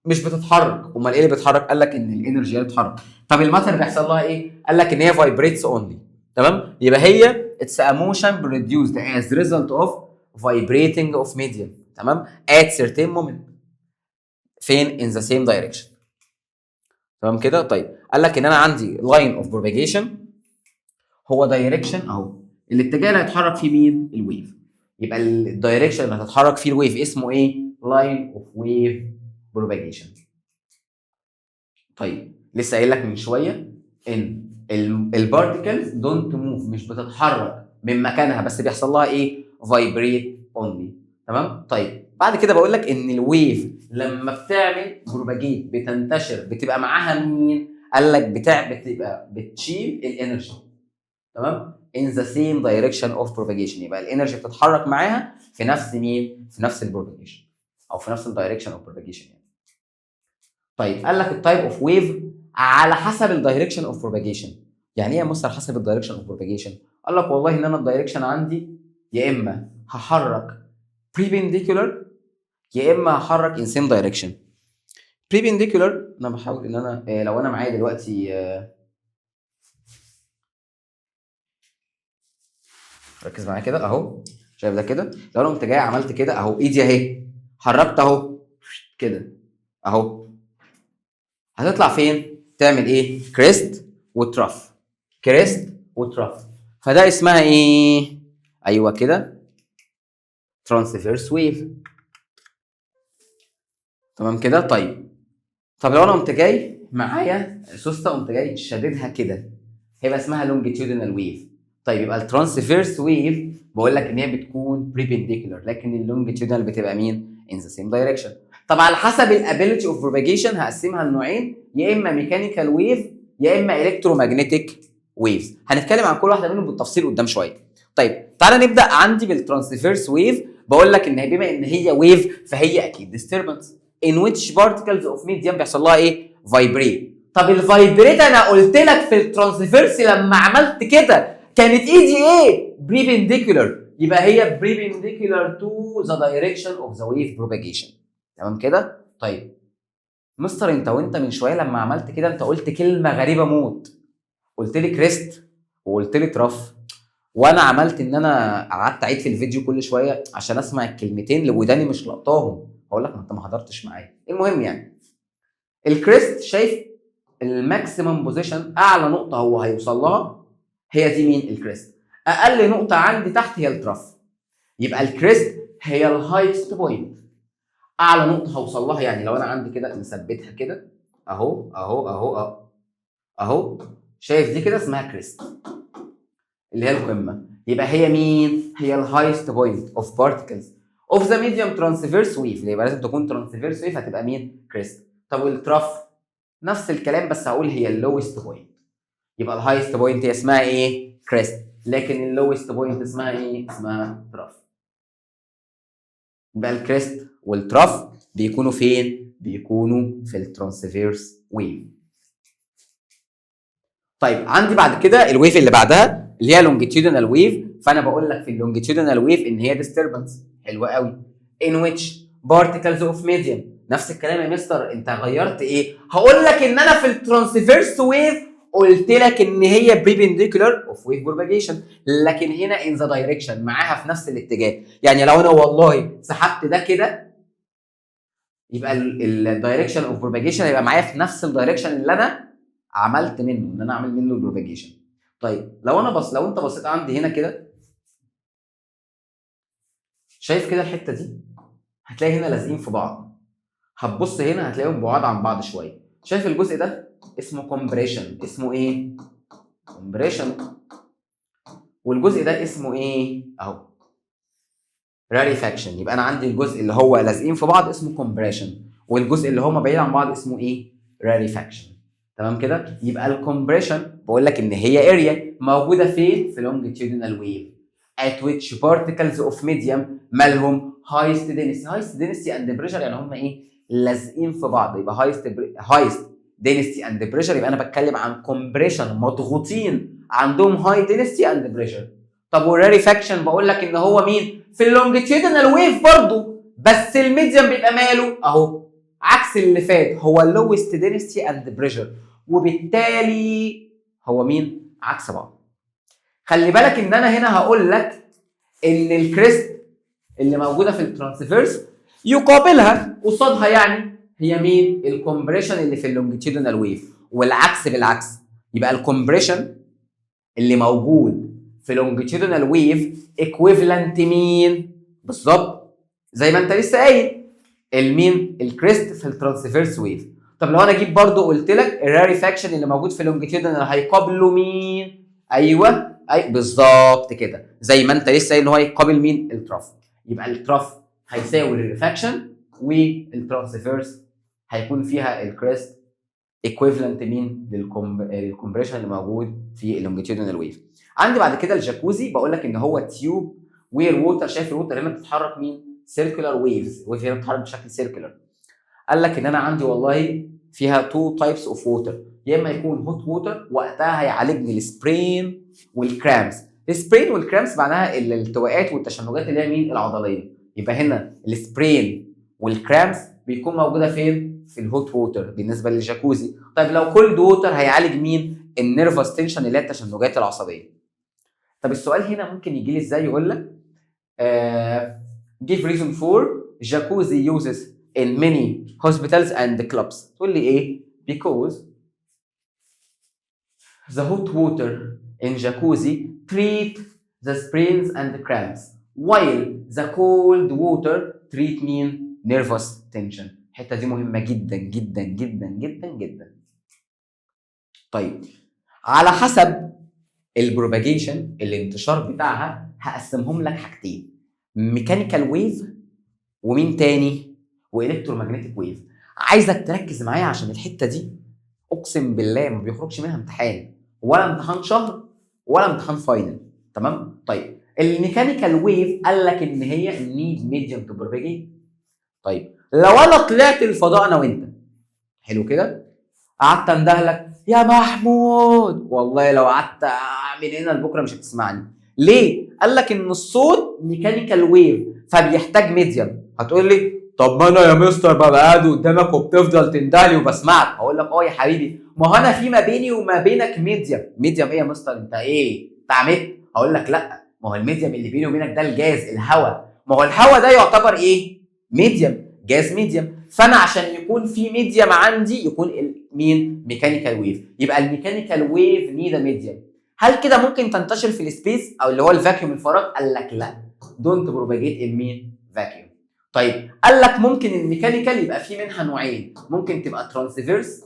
مش بتتحرك. امال ايه اللي بيتحرك؟ قال لك ان ال energy هي اللي بتتحرك. طب ال matter بيحصل لها ايه؟ قال لك ان هي vibrates only. تمام؟ يبقى هي it's a motion produced as result of vibrating of medium، تمام، at certain moment فين؟ in the same direction. تمام كده؟ طيب، قال لك ان انا عندي line of propagation هو direction اهو، الاتجاه اللي هيتحرك فيه مين؟ ال wave. يبقى ال direction اللي هتتحرك فيه ال wave اسمه ايه؟ line of wave propagation. طيب، لسه قايل لك من شوية ان ال particles don't move، مش بتتحرك من مكانها، بس بيحصل لها ايه؟ vibrate only. تمام؟ طيب، بعد كده بقول لك ان ال wave لما بتعمل propagate، بتنتشر، بتبقى معاها مين؟ قال لك بتبقى بتشيل ال energy، تمام، in the same direction of propagation. يبقى ال energy بتتحرك معاها في نفس مين؟ في نفس ال propagation او في نفس ال direction of propagation يعني. طيب، قال لك ال type of wave على حسب ال direction of propagation. يعني ايه يا مستر حسب ال direction of propagation؟ قال لك والله ان انا ال direction عندي يا اما هحرك perpendicular يا اما هحرك in same direction. perpendicular، انا بحاول ان انا لو انا معايا دلوقتي ركز معايا كده اهو، شايف ده كده؟ لو انا قمت جاي عملت كده اهو، ايدي اهي، حركت اهو كده اهو، هتطلع فين؟ تعمل ايه؟ crest و trough، crest و trough. فده اسمها ايه؟ ايوه كده، transverse wave. تمام كده؟ طيب، طب لو انا قمت جاي معايا سوسته قمت جاي شاددها كده، هيبقى اسمها longitudinal wave. طيب، يبقى ال transverse wave بقول لك ان هي بتكون perpendicular، لكن ال longitudinal بتبقى مين؟ in the same direction. طب على حسب ال ability of propagation هقسمها لنوعين، يا اما mechanical wave يا اما electromagnetic waves. هنتكلم عن كل واحدة منهم بالتفصيل قدام شويه. طيب، تعالى نبدا عندي بال transverse wave. بقول لك ان بما ان هي wave فهي اكيد disturbance in which particles of medium بيحصل لها ايه؟ vibrate. طب ال vibrate انا قلت لك في ال transverse لما عملت كده كانت ايدي ايه؟ perpendicular. يبقى هي perpendicular to the direction of the wave propagation. تمام كده؟ طيب مستر، انت وانت من شوية لما عملت كده انت قلت كلمة غريبة موت، قلت لي crest وقلت لي trough، وانا عملت ان انا قعدت اعيد في الفيديو كل شوية عشان اسمع الكلمتين اللي وداني مش لقطاهم. هقول لك ما انت ما حضرتش معايا. المهم يعني ال crest، شايف ال maximum position، اعلى نقطة هو هيوصل لها هي دي مين؟ ال crest. اقل نقطة عندي تحت هي ال trough. يبقى ال crest هي ال highest point، اعلى نقطة هوصل لها. يعني لو انا عندي كده مثبتها كده اهو اهو اهو اهو اهو، شايف دي كده اسمها crest اللي هي القمه. يبقى هي مين؟ هي ال highest point of particles of the medium transverse wave. يبقى لازم تكون transverse wave، هتبقى مين؟ crest. طب وال trough؟ نفس الكلام، بس هقول هي ال lowest point. يبقى ال highest point هي اسمها ايه؟ crest. لكن ال lowest point اسمها ايه؟ اسمها trough. يبقى ال crest وال trough بيكونوا فين؟ بيكونوا في ال transverse wave. طيب، عندي بعد كده ال wave اللي بعدها اللي هي longitudinal wave. فانا بقول لك في ال longitudinal wave ان هي disturbance، حلوة قوي، in which particles of medium. نفس الكلام يا مستر، انت غيرت ايه؟ هقول لك ان انا في ال transverse wave قلت لك ان هي perpendicular of wave propagation، لكن هنا in the direction معاها في نفس الاتجاه. يعني لو انا والله سحبت ده كده، يبقى ال direction of propagation هيبقى معايا في نفس ال direction اللي انا عملت منه، ان انا اعمل منه ال propagation. طيب، لو انت بصيت عندي هنا كده، شايف كده الحتة دي؟ هتلاقي هنا لازقين في بعض. هتبص هنا هتلاقيهم بعاد عن بعض شويه. شايف الجزء ده؟ اسمه compression. اسمه ايه؟ compression. والجزء ده اسمه ايه؟ اهو، rarefaction. يبقى انا عندي الجزء اللي هو لازقين في بعض اسمه compression، والجزء اللي هما بعيد عن بعض اسمه ايه؟ rarefaction. تمام كده؟ يبقى ال compression بقول لك ان هي area موجودة فين؟ في longitudinal wave at which particles of medium مالهم؟ highest density. highest density and pressure، يعني هم ايه؟ لازقين في بعض. يبقى highest density and pressure، يبقى انا بتكلم عن compression، مضغوطين، عندهم high density and pressure. طب وال rarefaction؟ بقول لك ان هو مين؟ في ال longitudinal wave برضو، بس ال medium بيبقى ماله؟ اهو، عكس اللي فات، هو ال lowest density and pressure، وبالتالي هو مين؟ عكس بعض. خلي بالك ان انا هنا هقول لك ان ال crest اللي موجودة في ال transverse يقابلها، قصادها يعني، هي مين؟ ال compression اللي في ال longitudinal wave، والعكس بالعكس. يبقى ال compression اللي موجود في longitudinal wave equivalent مين؟ بالظبط زي ما انت لسه قايل، المين؟ ال crest في ال transverse wave. طب لو انا جيت برضو قلت لك ال rarefaction اللي موجود في ال longitudinal هيقابله مين؟ ايوه، اي بالظبط كده، زي ما انت لسه قايل ان هو يقابل مين؟ ال trough. يبقى ال trough هيساوي ال rarefaction، وال transverse هيكون فيها ال crest equivalent مين؟ لل compression اللي موجود في ال longitudinal wave. عندي بعد كده الجاكوزي، بقول لك ان هو tube where water، شايف ال water هنا بتتحرك مين؟ circular waves، wave هنا بتتحرك بشكل circular. قال لك ان انا عندي والله فيها two types of water، يا اما يكون hot water، وقتها هيعالجني ال sprain وال cramps. ال sprain وال cramps معناها الالتواءات والتشنجات اللي هي مين؟ العضليه. يبقى هنا ال sprain وال cramps بيكون موجودة فين؟ في ال hot water بالنسبة للجاكوزي. طيب، لو cold water هيعالج مين؟ ال nervous tension اللي هي التشنجات العصبيه. طب السؤال هنا ممكن يجي لي ازاي؟ يقول لك give reason for jacuzzi uses in many hospitals and clubs. تقول لي ايه؟ because the hot water in jacuzzi treat the sprains and cramps while the cold water treat مين؟ nervous tension. الحتة دي مهمة جدا جدا جدا جدا جدا. طيب، على حسب ال propagation، الانتشار بتاعها، هقسمهم لك حاجتين: mechanical wave ومين تاني؟ و electromagnetic wave. عايزك تركز معايا عشان الحتة دي اقسم بالله ما بيخرجش منها امتحان، ولا امتحان شهر ولا امتحان final. تمام؟ طيب، ال mechanical wave قال لك ان هي need medium to propagate. طيب، لو انا طلعت الفضاء انا وانت، حلو كده، قعدت اندهلك يا محمود، والله لو قعدت اعمل هنا لبكرة مش هتسمعني. ليه؟ قال لك ان الصوت mechanical wave فبيحتاج medium. هتقول لي طب ما انا يا مستر ببقى قاعد قدامك وبتفضل تندهلي وبسمعك. هقول لك اه يا حبيبي، ما هو انا في ما بيني وما بينك medium. medium ايه يا مستر؟ انت ايه؟ انت عملت؟ هقول لك لا، ما هو ال medium اللي بيني وبينك ده الجاز، الهواء. ما هو الهواء ده يعتبر ايه؟ medium، gas medium. فانا عشان يكون في medium عندي يكون مين؟ mechanical wave. يبقى ال mechanical wave need medium. هل كده ممكن تنتشر في ال space او اللي هو ال vacuum، الفراغ؟ قال لك لا، don't propagate in مين؟ vacuum. طيب، قال لك ممكن ال mechanical يبقى في منها نوعين، ممكن تبقى transverse.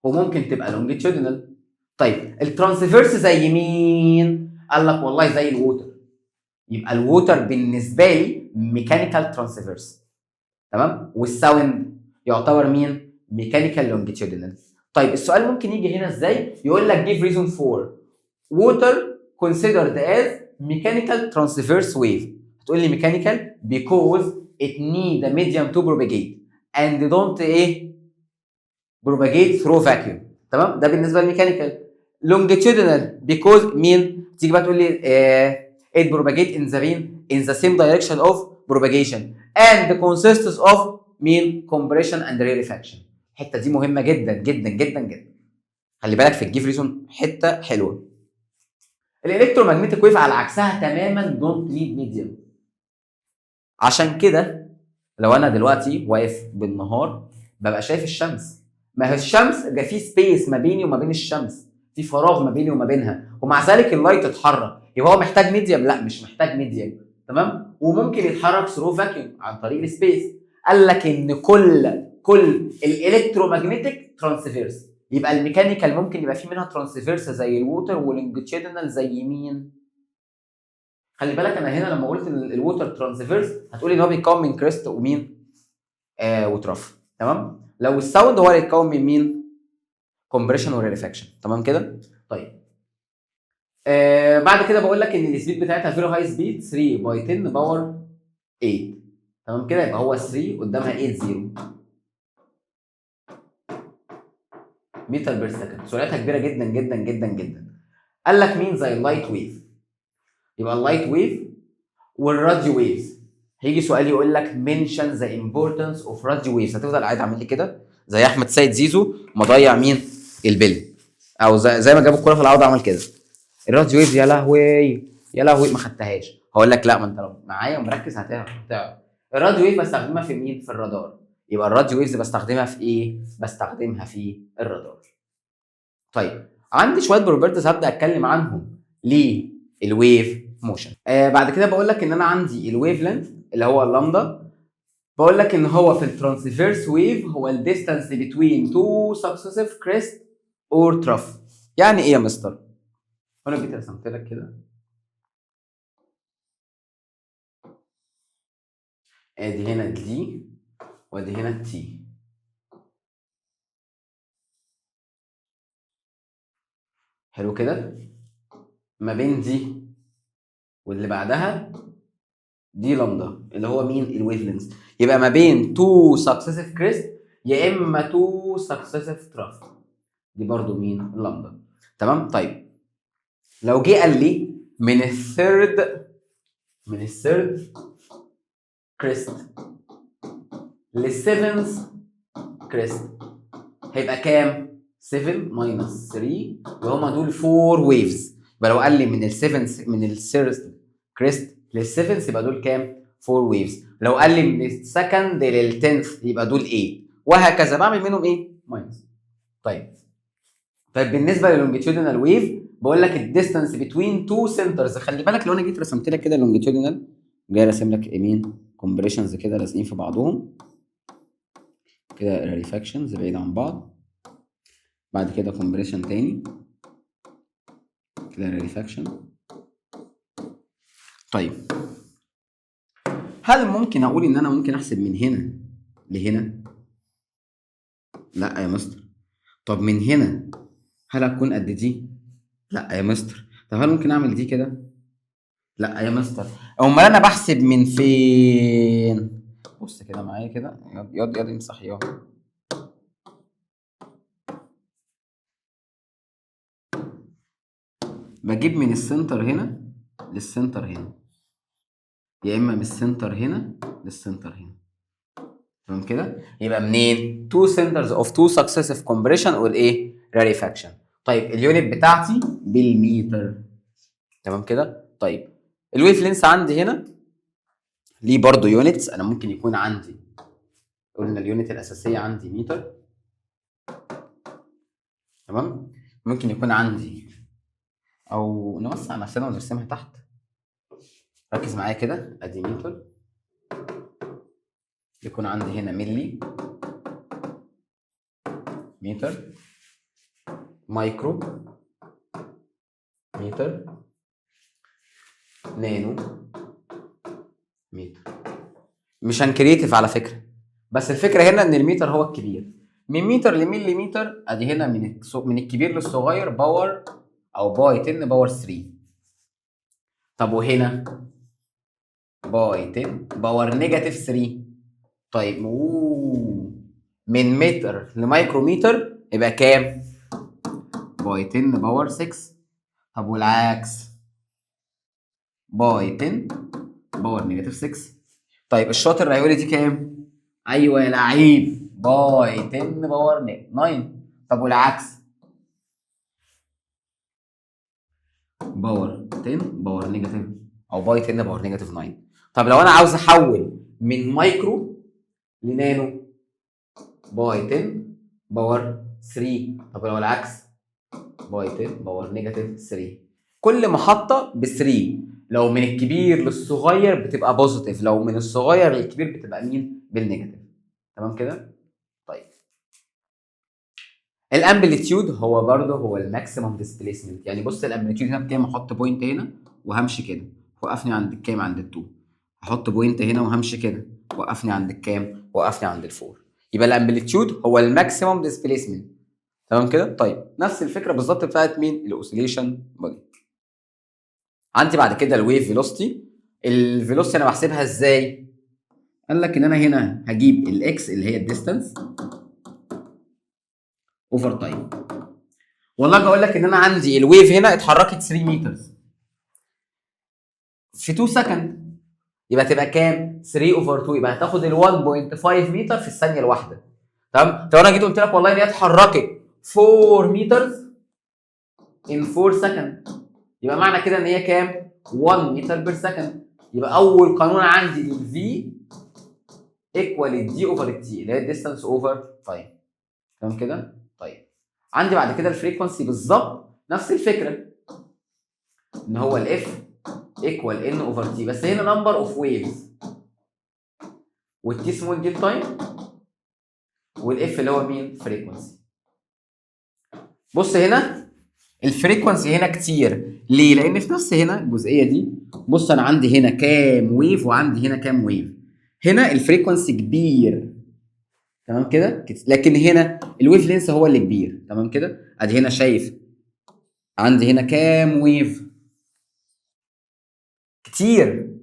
وممكن تبقى longitudinal. طيب ال transverse زي مين؟ قال لك والله زي ال water. يبقى ال water بالنسبة لي mechanical transverse، تمام؟ وال sound يعتبر مين؟ mechanical longitudinal. طيب السؤال ممكن يجي هنا ازاي؟ يقول لك give reason for water considered as mechanical transverse wave. هتقول لي mechanical because it need a medium to propagate and don't ايه؟ propagate through vacuum، تمام؟ ده بالنسبة لل mechanical. longitudinal because مين؟ تيجي بقى تقول لي it propagate in the mean in the same direction of propagation and consists of مين؟ compression and rarefaction. الحتة دي مهمة جدا جدا جدا جدا، خلي بالك في ال give reason حتة حلوه. ال electromagnetic wave على عكسها تماما، don't need medium. عشان كده لو انا دلوقتي واقف بالنهار ببقى شايف الشمس، ما هي الشمس ده في space ما بيني وما بين الشمس، في فراغ ما بيني وما بينها، ومع ذلك ال light اتحرك. يبقى هو محتاج medium؟ لا، مش محتاج medium، تمام؟ وممكن يتحرك through vacuum عن طريق ال space. قال لك ان كل ال electromagnetic transverse. يبقى ال mechanical ممكن يبقى في منها transverse زي ال water، و longitudinal زي مين؟ خلي بالك انا هنا لما قلت ال water transverse هتقولي ان هو بيتكون من crest ومين؟ و trough، تمام؟ لو ال sound هو اللي يتكون من مين؟ compression و rarefaction، تمام كده؟ طيب بعد كده بقول لك ان ال speed بتاعتها very high speed، 3 by 10 power 8، تمام كده؟ يبقى هو 3 قدامها 8 0 meter per second، سرعتها كبيرة جدا جدا جدا جدا. قال لك مين؟ زي ال light wave. يبقى ال light wave وال radio waves. هيجي سؤال يقول لك mention the importance of radio waves، هتفضل قاعد عامل لي كده زي احمد سيد زيزو مضيع مين؟ البلي، او زي ما جاب الكورة في العودة عمل كده. ال radio waves، يا لهوي يا لهوي، ما خدتهاش. هقول لك لا، ما انت لو معايا ومركز هتعرف هتعرف. ال radio wave بستخدمها في مين؟ في الرادار. يبقى ال radio waves بستخدمها في ايه؟ بستخدمها في الرادار. طيب عندي شوية properties هبدا اتكلم عنهم لل wave motion. بعد كده بقول لك ان انا عندي ال wavelength اللي هو اللامدا، بقول لك ان هو في ال transverse wave هو ال distance between two successive crest or trough. يعني ايه يا مستر؟ انا جيت رسمت لك كده، ادي هنا D وادي هنا T، حلو كده؟ ما بين دي واللي بعدها دي لامدا اللي هو مين؟ ال wavelength. يبقى ما بين two successive crest يا اما two successive trough، دي برضو مين؟ لامدا، تمام؟ طيب لو جه قال لي من ال third crest لل seventh crest هيبقى كام؟ 7 minus 3، وهما دول 4 waves. يبقى لو قال لي من ال seventh من ال third crest لل seventh يبقى دول كام؟ 4 waves. لو قال لي من ال second لل tenth يبقى دول 8، وهكذا. بعمل منهم ايه؟ minus. طيب بالنسبة لل longitudinal wave بقول لك ال distance between two centers. خلي بالك لو انا جيت رسمت لك كده longitudinal، جاي راسم لك يمين compressions كده لازقين في بعضهم كده، rarefactions بعيد عن بعض، بعد كده compression تاني كده rarefaction. طيب هل ممكن اقول ان انا ممكن احسب من هنا لهنا؟ لا يا مستر. طب من هنا هل هتكون قد دي؟ لا يا مستر. طب هل ممكن اعمل دي كده؟ لا يا مستر. امال انا بحسب من فين؟ بص كده معايا كده، ياض ياض ياض امسح ياض. بجيب من ال center هنا لل center هنا، يا اما من ال center هنا لل center هنا، تمام كده؟ يبقى منين؟ two centers of two successive compression or ايه؟ rarefaction. طيب ال unit بتاعتي بالمتر، تمام كده؟ طيب ال wavelength عندي هنا ليه برضو units. انا ممكن يكون عندي، قلنا ال unit الاساسية عندي متر، تمام؟ ممكن يكون عندي، او نوسع نفسنا ونرسمها تحت. ركز معايا كده، ادي متر، يكون عندي هنا ملي متر، micro meter، nano meter. مش هن creative على فكره، بس الفكرة هنا ان المتر هو الكبير. من متر لمليمتر، ادي هنا من الكبير للصغير power او by 10 power 3. طب وهنا by 10 power negative 3. طيب، اوه، من متر لمايكرومتر يبقى كام؟ by 10 power 6. طب والعكس؟ by 10 power negative 6. طيب، الشاطر هيقول لي دي كام؟ ايوه يا لعيب، by 10 power 9. طب والعكس؟ power 10 power negative او by 10 power negative 9. طب لو انا عاوز احول من micro ل nano، by 10 power 3. طب لو العكس؟ by 10 power negative 3. كل محطة ب 3. لو من الكبير للصغير بتبقى positive، لو من الصغير للكبير بتبقى مين؟ بال negative. تمام كده؟ طيب، ال amplitude هو برضه هو ال maximum displacement. يعني بص، ال amplitude هنا بكام؟ احط point هنا وهمشي كده، وقفني عند الكام؟ عند ال2. احط point هنا وهمشي كده، وقفني عند الكام؟ وقفني عند ال4. يبقى ال amplitude هو ال maximum displacement. تمام كده؟ طيب، نفس الفكرة بالظبط بتاعت مين؟ ال oscillation body. عندي بعد كده ال wave velocity. ال velocity انا بحسبها ازاي؟ قال لك ان انا هنا هجيب ال x اللي هي ال distance over time. والله اجي اقول لك ان انا عندي ال wave هنا اتحركت 3 متر في 2 second، يبقى تبقى كام؟ 3 over 2. يبقى هتاخد ال 1.5 متر في الثانية الواحده. تمام؟ طب انا جيت قلت لك والله ان هي اتحركت 4 متر in 4 second، يبقى معنى كده ان هي كام؟ 1 meter per second. يبقى اول قانون عندي لل v equal ال d over ال t، اللي هي distance over time. تمام كده؟ طيب، عندي بعد كده ال frequency، بالظبط نفس الفكره، ان هو ال f equal N over T، بس هنا number of waves، وال t small دي ال time، وال f اللي هو مين؟ frequency. بص، هنا ال frequency هنا كتير، ليه؟ لان في نفس هنا الجزئية دي، بص، انا عندي هنا كام wave وعندي هنا كام wave. هنا ال frequency كبير، تمام كده؟ لكن هنا ال wave length هو اللي كبير. تمام كده؟ ادي هنا شايف عندي هنا كام wave؟ كتير.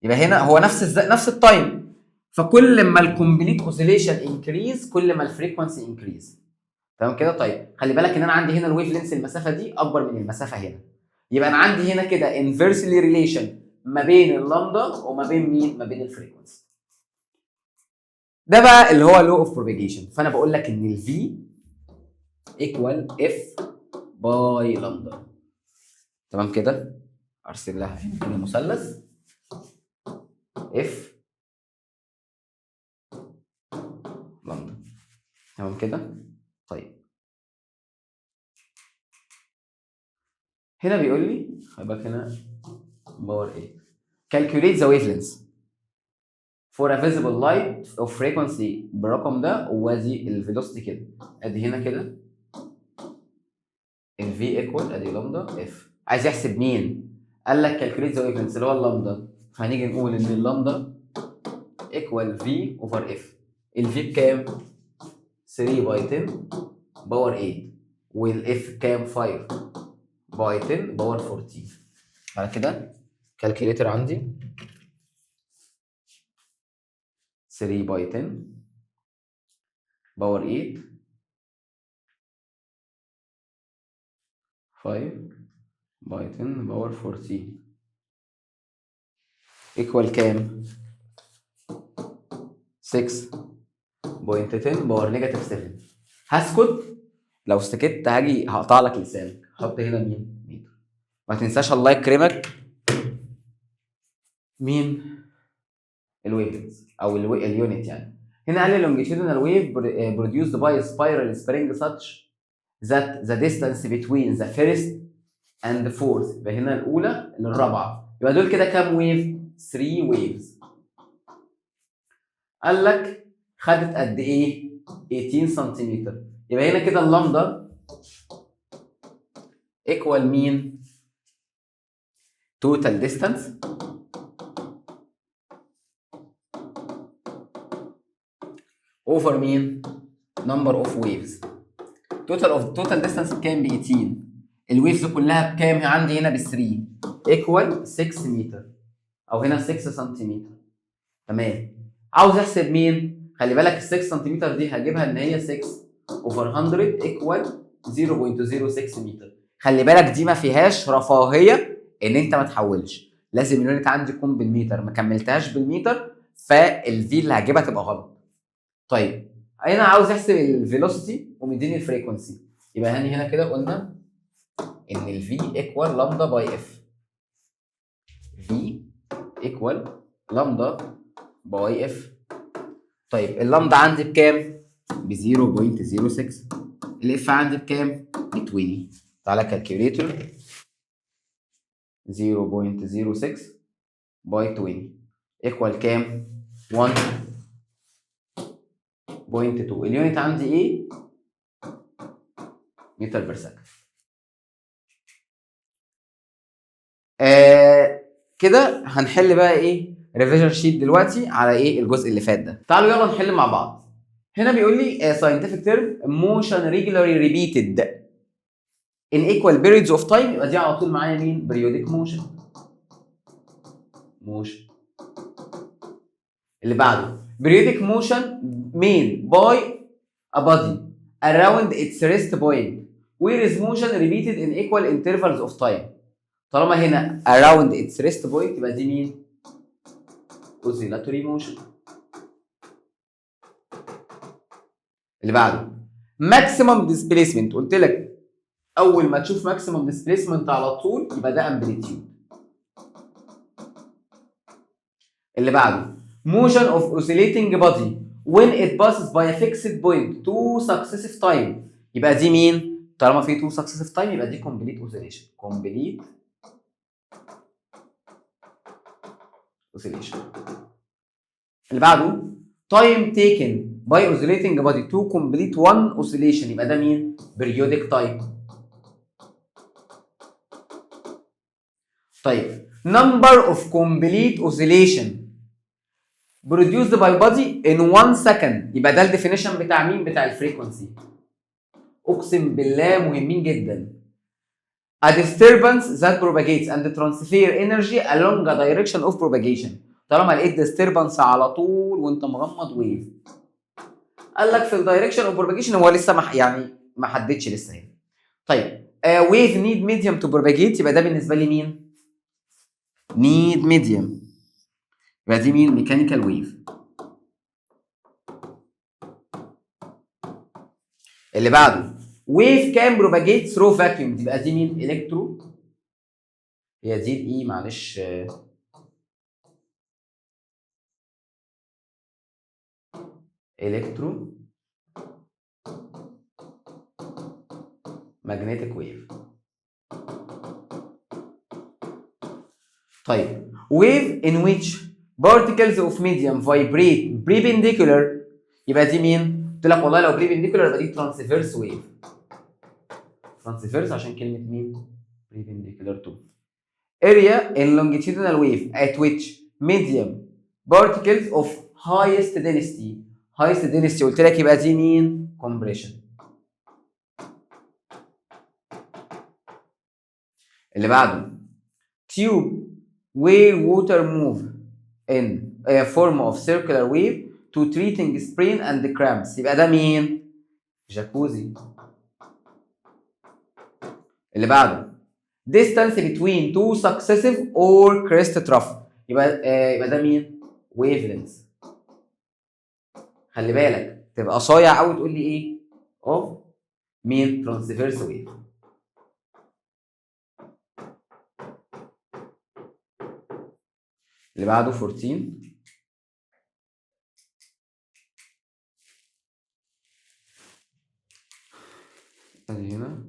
يبقى هنا هو نفس ال time، فكل ما ال complete oscillation increase كل ما ال frequency increase. تمام كده؟ طيب، خلي بالك ان انا عندي هنا ال wave length، المسافة دي اكبر من المسافة هنا. يبقى انا عندي هنا كده inversely relation ما بين اللامدا وما بين مين؟ ما بين ال frequency. ده بقى اللي هو law of propagation. فانا بقول لك ان ال V equal F by lambda. تمام كده؟ ارسم لها هنا كده مثلث، F lambda. تمام كده؟ طيب، هنا بيقول لي، خلي بالك هنا power 8، calculate the wavelength for a visible light of frequency بالرقم ده، وادي ال velocity كده. ادي هنا كده ال V equal ادي lambda F. عايز يحسب مين؟ قال لك calculate the wavelength اللي هو اللامدا. فهنيجي نقول ان ال lambda equal V over F. ال V بكام؟ 3 by 10 power 8. وال F بكام؟ 5 by 10 power 14. بعد كده calculator، عندي 3 by 10 power 8، 5 by 10 power 14 equal كام؟ 6.10 power negative 7. هسكت، لو سكت هاجي هقطع لك لسانك. حط هنا مين؟ متر. ما تنساش الله يكرمك مين؟ ال wavelength او ال unit. يعني هنا قال لي longitudinal wave produced by a spiral spring such that the distance between the first and the fourth. يبقى هنا الاولى للرابعه، يبقى دول كده كام wave؟ 3 waves. قال لك خدت قد ايه؟ 18 سنتيمتر. يبقى هنا كده اللامدا equal مين؟ total distance over مين؟ number of waves. total distance بكام؟ ب 18. ال waves كلها بكام عندي هنا؟ ب 3، equal 6 متر او هنا 6 سنتيمتر. تمام. عاوز احسب مين؟ خلي بالك، ال 6 سنتيمتر دي هجيبها ان هي 6 over 100 equal 0.06 متر. خلي بالك، دي ما فيهاش رفاهية ان انت ما تحولش، لازم ال unit عندي يكون بالمتر. ما كملتهاش بالمتر، فال V اللي هجيبها تبقى غلط. طيب، هنا عاوز احسب ال velocity ومديني ال frequency، يبقى هاني هنا كده قلنا ان ال V equal lambda by F، V equal lambda by F. طيب، اللامدا عندي بكام؟ ب 0.06. ال F عندي بكام؟ ب 20. تعالى calculator، 0.06 by 20 equal كام؟ 1.2. ال unit عندي ايه؟ meter per second. كده هنحل بقى ايه؟ revision sheet دلوقتي على ايه الجزء اللي فات ده. تعالوا يلا نحل مع بعض. هنا بيقول لي scientific term، motion regularly repeated in equal periods of time، يبقى دي على طول معايا مين؟ periodic motion. اللي بعده، periodic motion made by a body around its rest point where is motion repeated in equal intervals of time. طالما هنا around its rest point، يبقى دي مين؟ oscillatory motion. اللي بعده، maximum displacement. قلت لك اول ما تشوف maximum displacement على طول يبقى ده amplitude. اللي بعده، motion of oscillating body when it passes by a fixed point two successive time، يبقى دي مين؟ طالما في two successive time يبقى دي complete oscillation، complete oscillation. اللي بعده، time taken by oscillating body to complete one oscillation، يبقى ده مين؟ periodic time. طيب، number of complete oscillation produced by body in 1 second، يبقى ده ال definition بتاع مين؟ بتاع ال frequency. اقسم بالله مهمين جدا. a disturbance that propagates and transfer energy along a direction of propagation. طالما لقيت disturbance على طول وانت مغمض wave. قال لك في ال direction of propagation، هو لسه ما يعني ما حددش لسه هنا. طيب، wave need medium to propagate، يبقى ده بالنسبة لي مين؟ need medium، يبقى دي مين؟ mechanical wave. اللي بعده، wave can propagate through vacuum، يبقى دي مين؟ electro، هي دي ال E، معلش، electromagnetic wave. طيب، wave in which particles of medium vibrate perpendicular، يبقى دي مين؟ قلت لك والله لو perpendicular يبقى دي transverse wave. transverse عشان كلمة مين؟ perpendicular to. area in longitudinal wave at which medium particles of highest density، highest density قلت لك يبقى دي مين؟ compression. اللي بعده، tube where water move in a form of circular wave to treating sprain and cramps، يبقى ده مين؟ جاكوزي. اللي بعده، distance between two successive or crest trough، يبقى ده مين؟ wavelengths. خلي بالك، تبقى صايع قوي تقول لي ايه؟ of مين؟ transverse wave. اللي بعده، 14. ادي هنا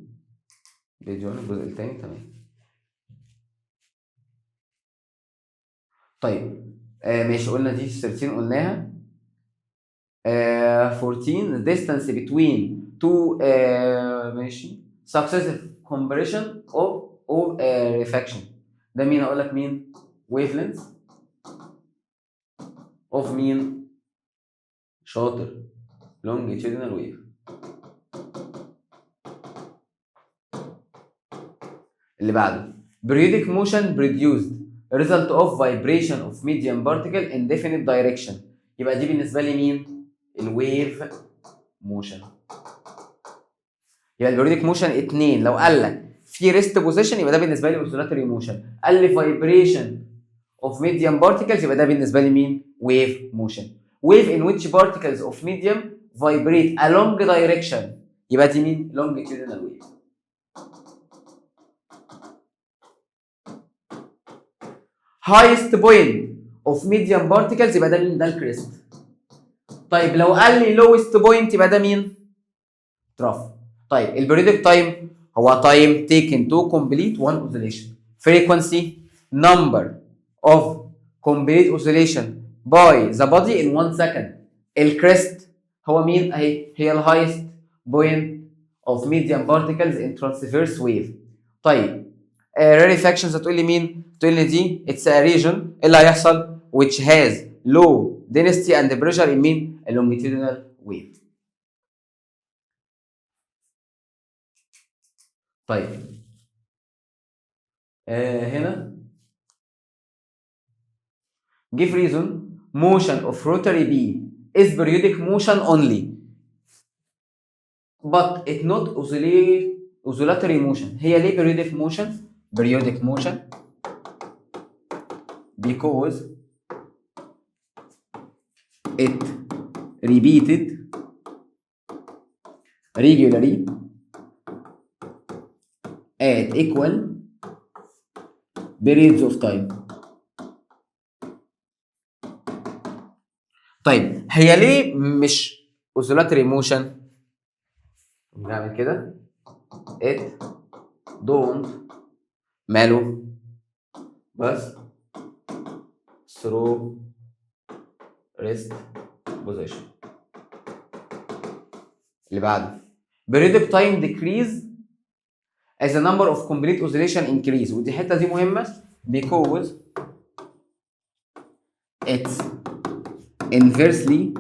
page 1 الجزء الثاني. تمام. طيب، ماشي، قلنا دي 13 قلناها. 14، distance between two ماشي successive compression of rarefaction. ده مين؟ اقول لك مين؟ wavelength of مين؟ شاطر، longitudinal wave. اللي بعده periodic motion produced result of vibration of medium particle in definite direction. يبقى دي بالنسبة لي مين؟ ال wave motion. يبقى ال periodic motion 2، لو قال لك في rest position يبقى ده بالنسبة لي oscillatory motion، قال لي vibration of medium particles يبقى ده بالنسبة لي مين؟ wave motion. wave in which particles of medium vibrate along direction يبقى دي مين؟ longitudinal wave. highest point of medium particles يبقى ده مين؟ ده ال crest. طيب لو قال لي lowest point يبقى ده مين؟ trough. طيب ال periodic time هو time taken to complete one oscillation. frequency number of complete oscillation by the body in 1 second. ال crest هو مين؟ اهي هي ال highest point of medium particles in transverse wave. طيب rarefactions هتقول لي مين؟ تقول لي دي it's a region اللي هيحصل which has low density and pressure in مين؟ longitudinal wave. طيب هنا give reason motion of rotary bee is periodic motion only but it not oscillatory motion. هي ليه periodic motion؟ periodic motion because it repeated regularly at equal periods of time. طيب هي ليه مش oscillatory motion؟ نعمل كده it don't ماله بس through rest position. اللي بعده periodic time decrease as the number of complete oscillation increase، ودي الحتة دي مهمة because it's inversely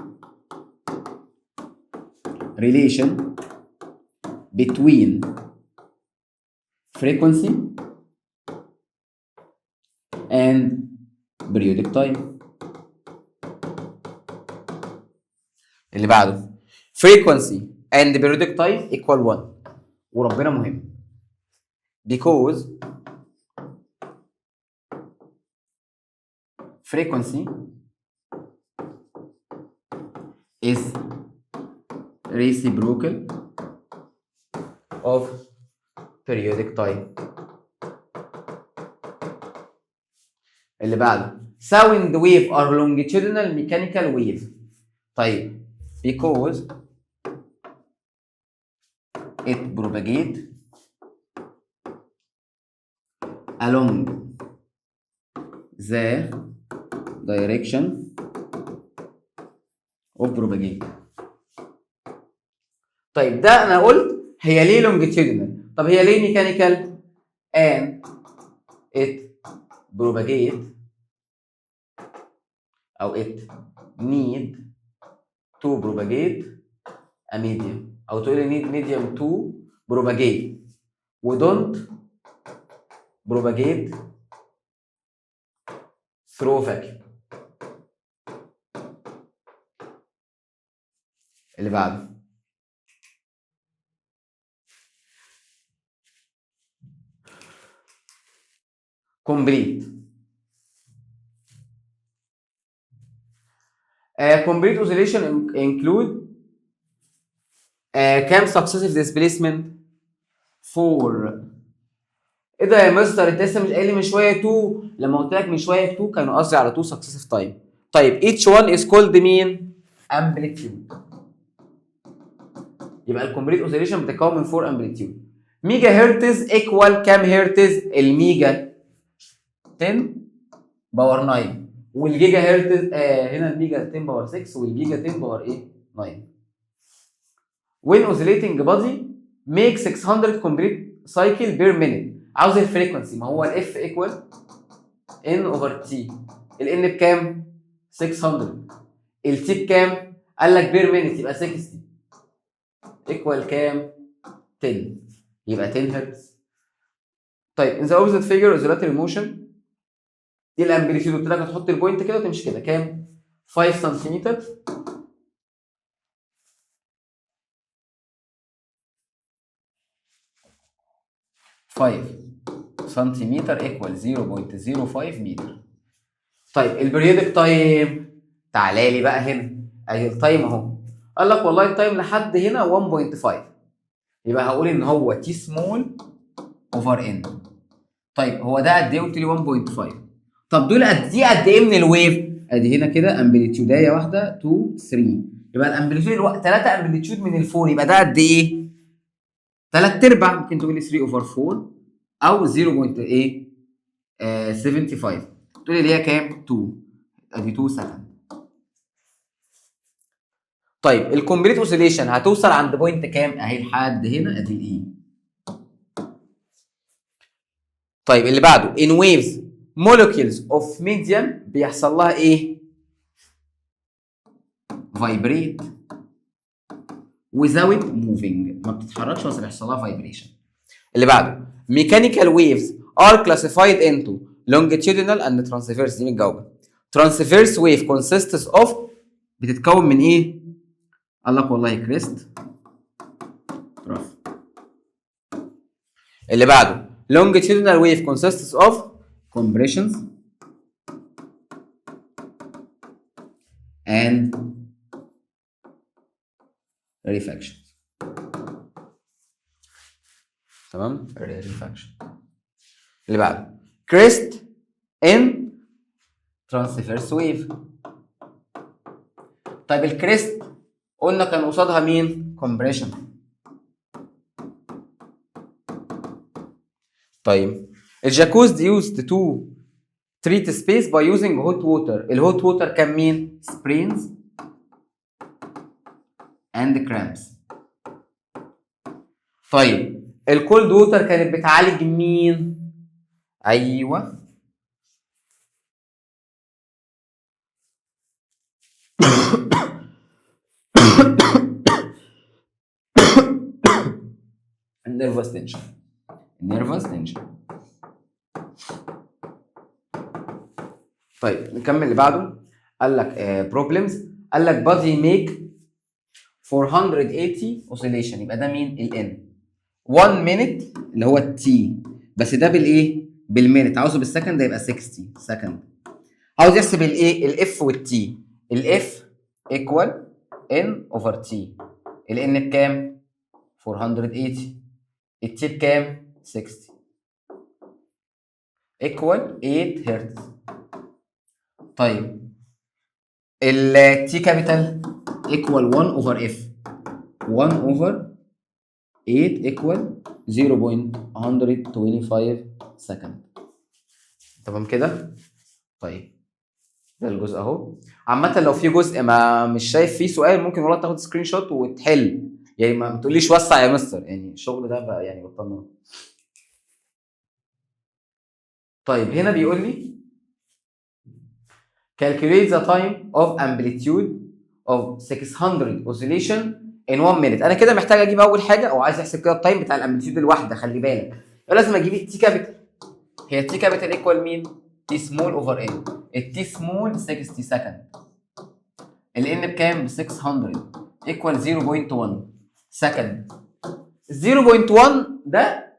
relation between frequency and periodic time. اللي بعده frequency and periodic time equal 1، وربنا مهم because frequency is reciprocal of periodic time. اللي بعده sound wave are longitudinal mechanical wave. طيب because it propagate along the direction of propagate. طيب ده انا قلت هي ليه longitudinal، طب هي ليه mechanical؟ and it propagate او it need to propagate a medium، او تقول need medium to propagate و don't propagate through vacuum. اللي بعده complete. Complete oscillation include كام successive displacement؟ 4. ايه ده يا مستر، انت لسه مش قايل لي من شوية 2؟ لما قلت لك من شوية 2 كانوا قصدي على 2 successive time. طيب each one is called مين؟ amplitude. يبقى ال complete oscillation بتتكون من 4 amplitude. mega hertz equal كام هرتز؟ ال mega 10 power 9، والجيجا هرتز هنا ال mega 10 power 6 والجيجا 10 power ايه؟ 9. When oscillating body make 600 complete cycle per minute. عاوز ال frequency، ما هو ال F equal N over T. ال N بكام؟ 600. ال T بكام؟ قال لك per minute، يبقى 60 equal كام؟ 10، يبقى 10 هرتز. طيب in the opposite figure oscillatory motion، دي ال amplitude، قلت لك هتحط ال point كده وتمشي كده، كام؟ 5 سنتيمتر. 5 سنتيمتر equal 0.05 متر. طيب ال periodic time، تعالى لي بقى هنا، ادي ال time اهو. قال لك والله ال time لحد هنا 1.5، يبقى هقول ان هو T small over N. طيب هو ده قد ايه؟ قلت لي 1.5. طب دول قد دي قد ايه من ال wave؟ ادي هنا كده amplitude ايه، واحده، 2، 3، يبقى ال amplitude 3 amplitude من ال four، يبقى ده قد ايه؟ 3 ارباع. ممكن تقول لي 3 over 4 او 0.8 75، تقول لي اللي هي كام؟ 2. ادي 2 second. طيب ال complete oscillation هتوصل عند point كام؟ اهي لحد هنا، ادي ال E. طيب اللي بعده، in waves molecules of medium بيحصل لها ايه؟ vibrate without moving، ما بتتحركش بس بيحصل لها vibration. اللي بعده، mechanical waves are classified into longitudinal and transverse، دي متجاوبه. transverse wave consists of، بتتكون من ايه؟ قال لك والله crest، trough. اللي بعده، longitudinal wave consists of compressions and rarefactions، تمام؟ rarefaction. اللي بعده، crest in transverse wave. طيب ال crest قلنا كان قصادها مين؟ compression. طيب ال jacuzzi used to treat space by using hot water، ال hot water كان مين؟ sprains and cramps. طيب ال cold water كانت بتعالج مين؟ ايوه، ال nervous tension، ال nervous tension. طيب نكمل اللي بعده. قال لك problems، قال لك body make 480 oscillation، يبقى ده مين؟ ال N. 1 minute اللي هو ال T، بس ده بالايه؟ بال minute، عاوزه بال second يبقى 60 second. عاوز يحسب الايه؟ ال F وال T. ال F equal N over T. ال N بكام؟ 480. ال T بكام؟ 60 equal 8 هرتز. طيب ال T capital equal 1 over F، 1 over 8 equal 0.125 second. تمام كده؟ طيب ده الجزء اهو. عامة لو في جزء ما مش شايف فيه سؤال، ممكن والله تاخد screenshot وتحل، يعني ما تقوليش وسع يا مستر، يعني الشغل ده بقى يعني بطلناه. طيب هنا بيقول لي calculate the time of amplitude of 600 oscillation in 1 minute. انا كده محتاج اجيب اول حاجه، او عايز احسب كده ال time بتاع ال amplitude الواحده. خلي بالك لازم اجيب ال T capital. هي ال T capital equal مين؟ T small over N. ال T small 60 second، ال N بكام؟ ب 600 equal 0.1 second. 0.1 ده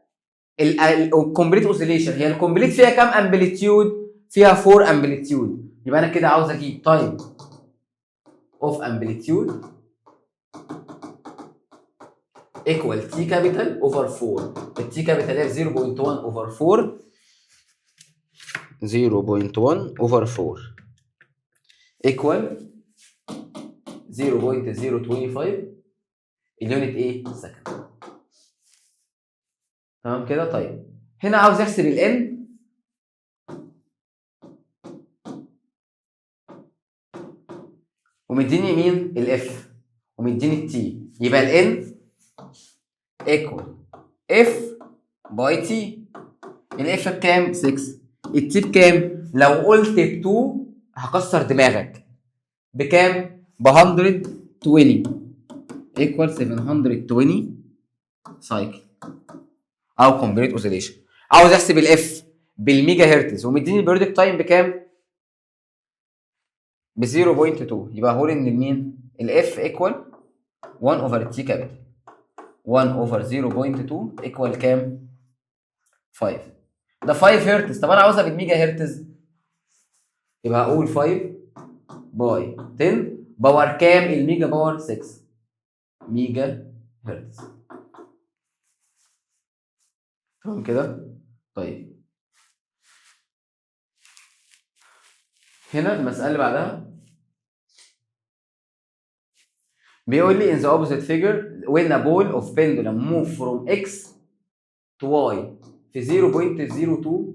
ال complete oscillation. هي ال complete فيها كام amplitude؟ فيها 4 amplitude. يبقى انا كده عاوز اجيب time of amplitude equal T capital over 4. ال T capital هي 0.1 over 4، 0.1 over 4 equal 0.025، ال unit ايه؟ second. تمام كده؟ طيب هنا عاوز يحسب ال N ومديني مين؟ ال F ومديني ال T، يبقى ال N equal F by T. ال F بكام؟ 6. ال T بكام؟ لو قلت ب 2 هكسر دماغك. بكام؟ ب 120 equal 720 cycle او complete oscillation. عاوز احسب ال F بالميجا هرتز ومديني ال periodic time بكام؟ ب 0.2. يبقى هقول ان المين؟ ال F equal 1 over T capital، 1 over 0.2 equal كام؟ 5. ده 5 هرتز. طب انا عاوزها بالميجا هرتز، يبقى هقول 5 by 10 power كام؟ الميجا power 6 ميجا هرتز. تمام كده؟ طيب، هنا المسألة اللي بعدها بيقول لي in the opposite figure when a ball of pendulum move from x to y في 0.02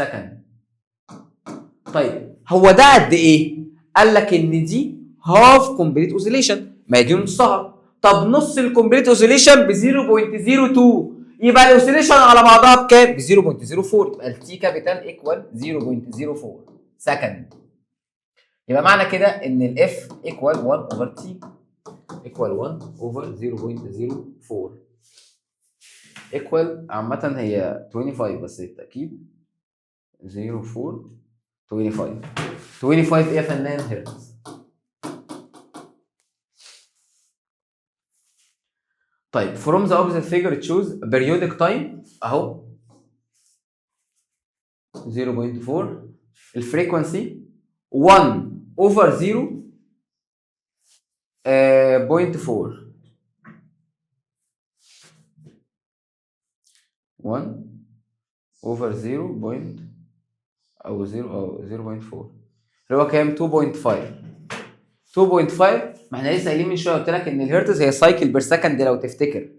second. طيب، هو ده قد ايه؟ قال لك ان دي half complete oscillation، ما هي دي نصها. طب نص ال complete oscillation ب 0.02، يبقى ال oscillation على بعضها بكام؟ ب 0.04. يبقى ال T capital equal 0.04 second. يبقى معنى كده ان ال F equal 1 over T equal 1 over 0.04 equal، عامة هي 25 بس للتأكيد، 04 25. 25 ايه يا فنان؟ هرتز. طيب، from the opposite figure choose periodic time اهو 0.4، ال frequency 1 over 0 0.4، 1 over 0 point او 0 او 0.4 اللي هو كام؟ 2.5. 2.5، ما احنا لسه قايلين من شويه، قلت لك ان الهرتز هي cycle per second لو تفتكر.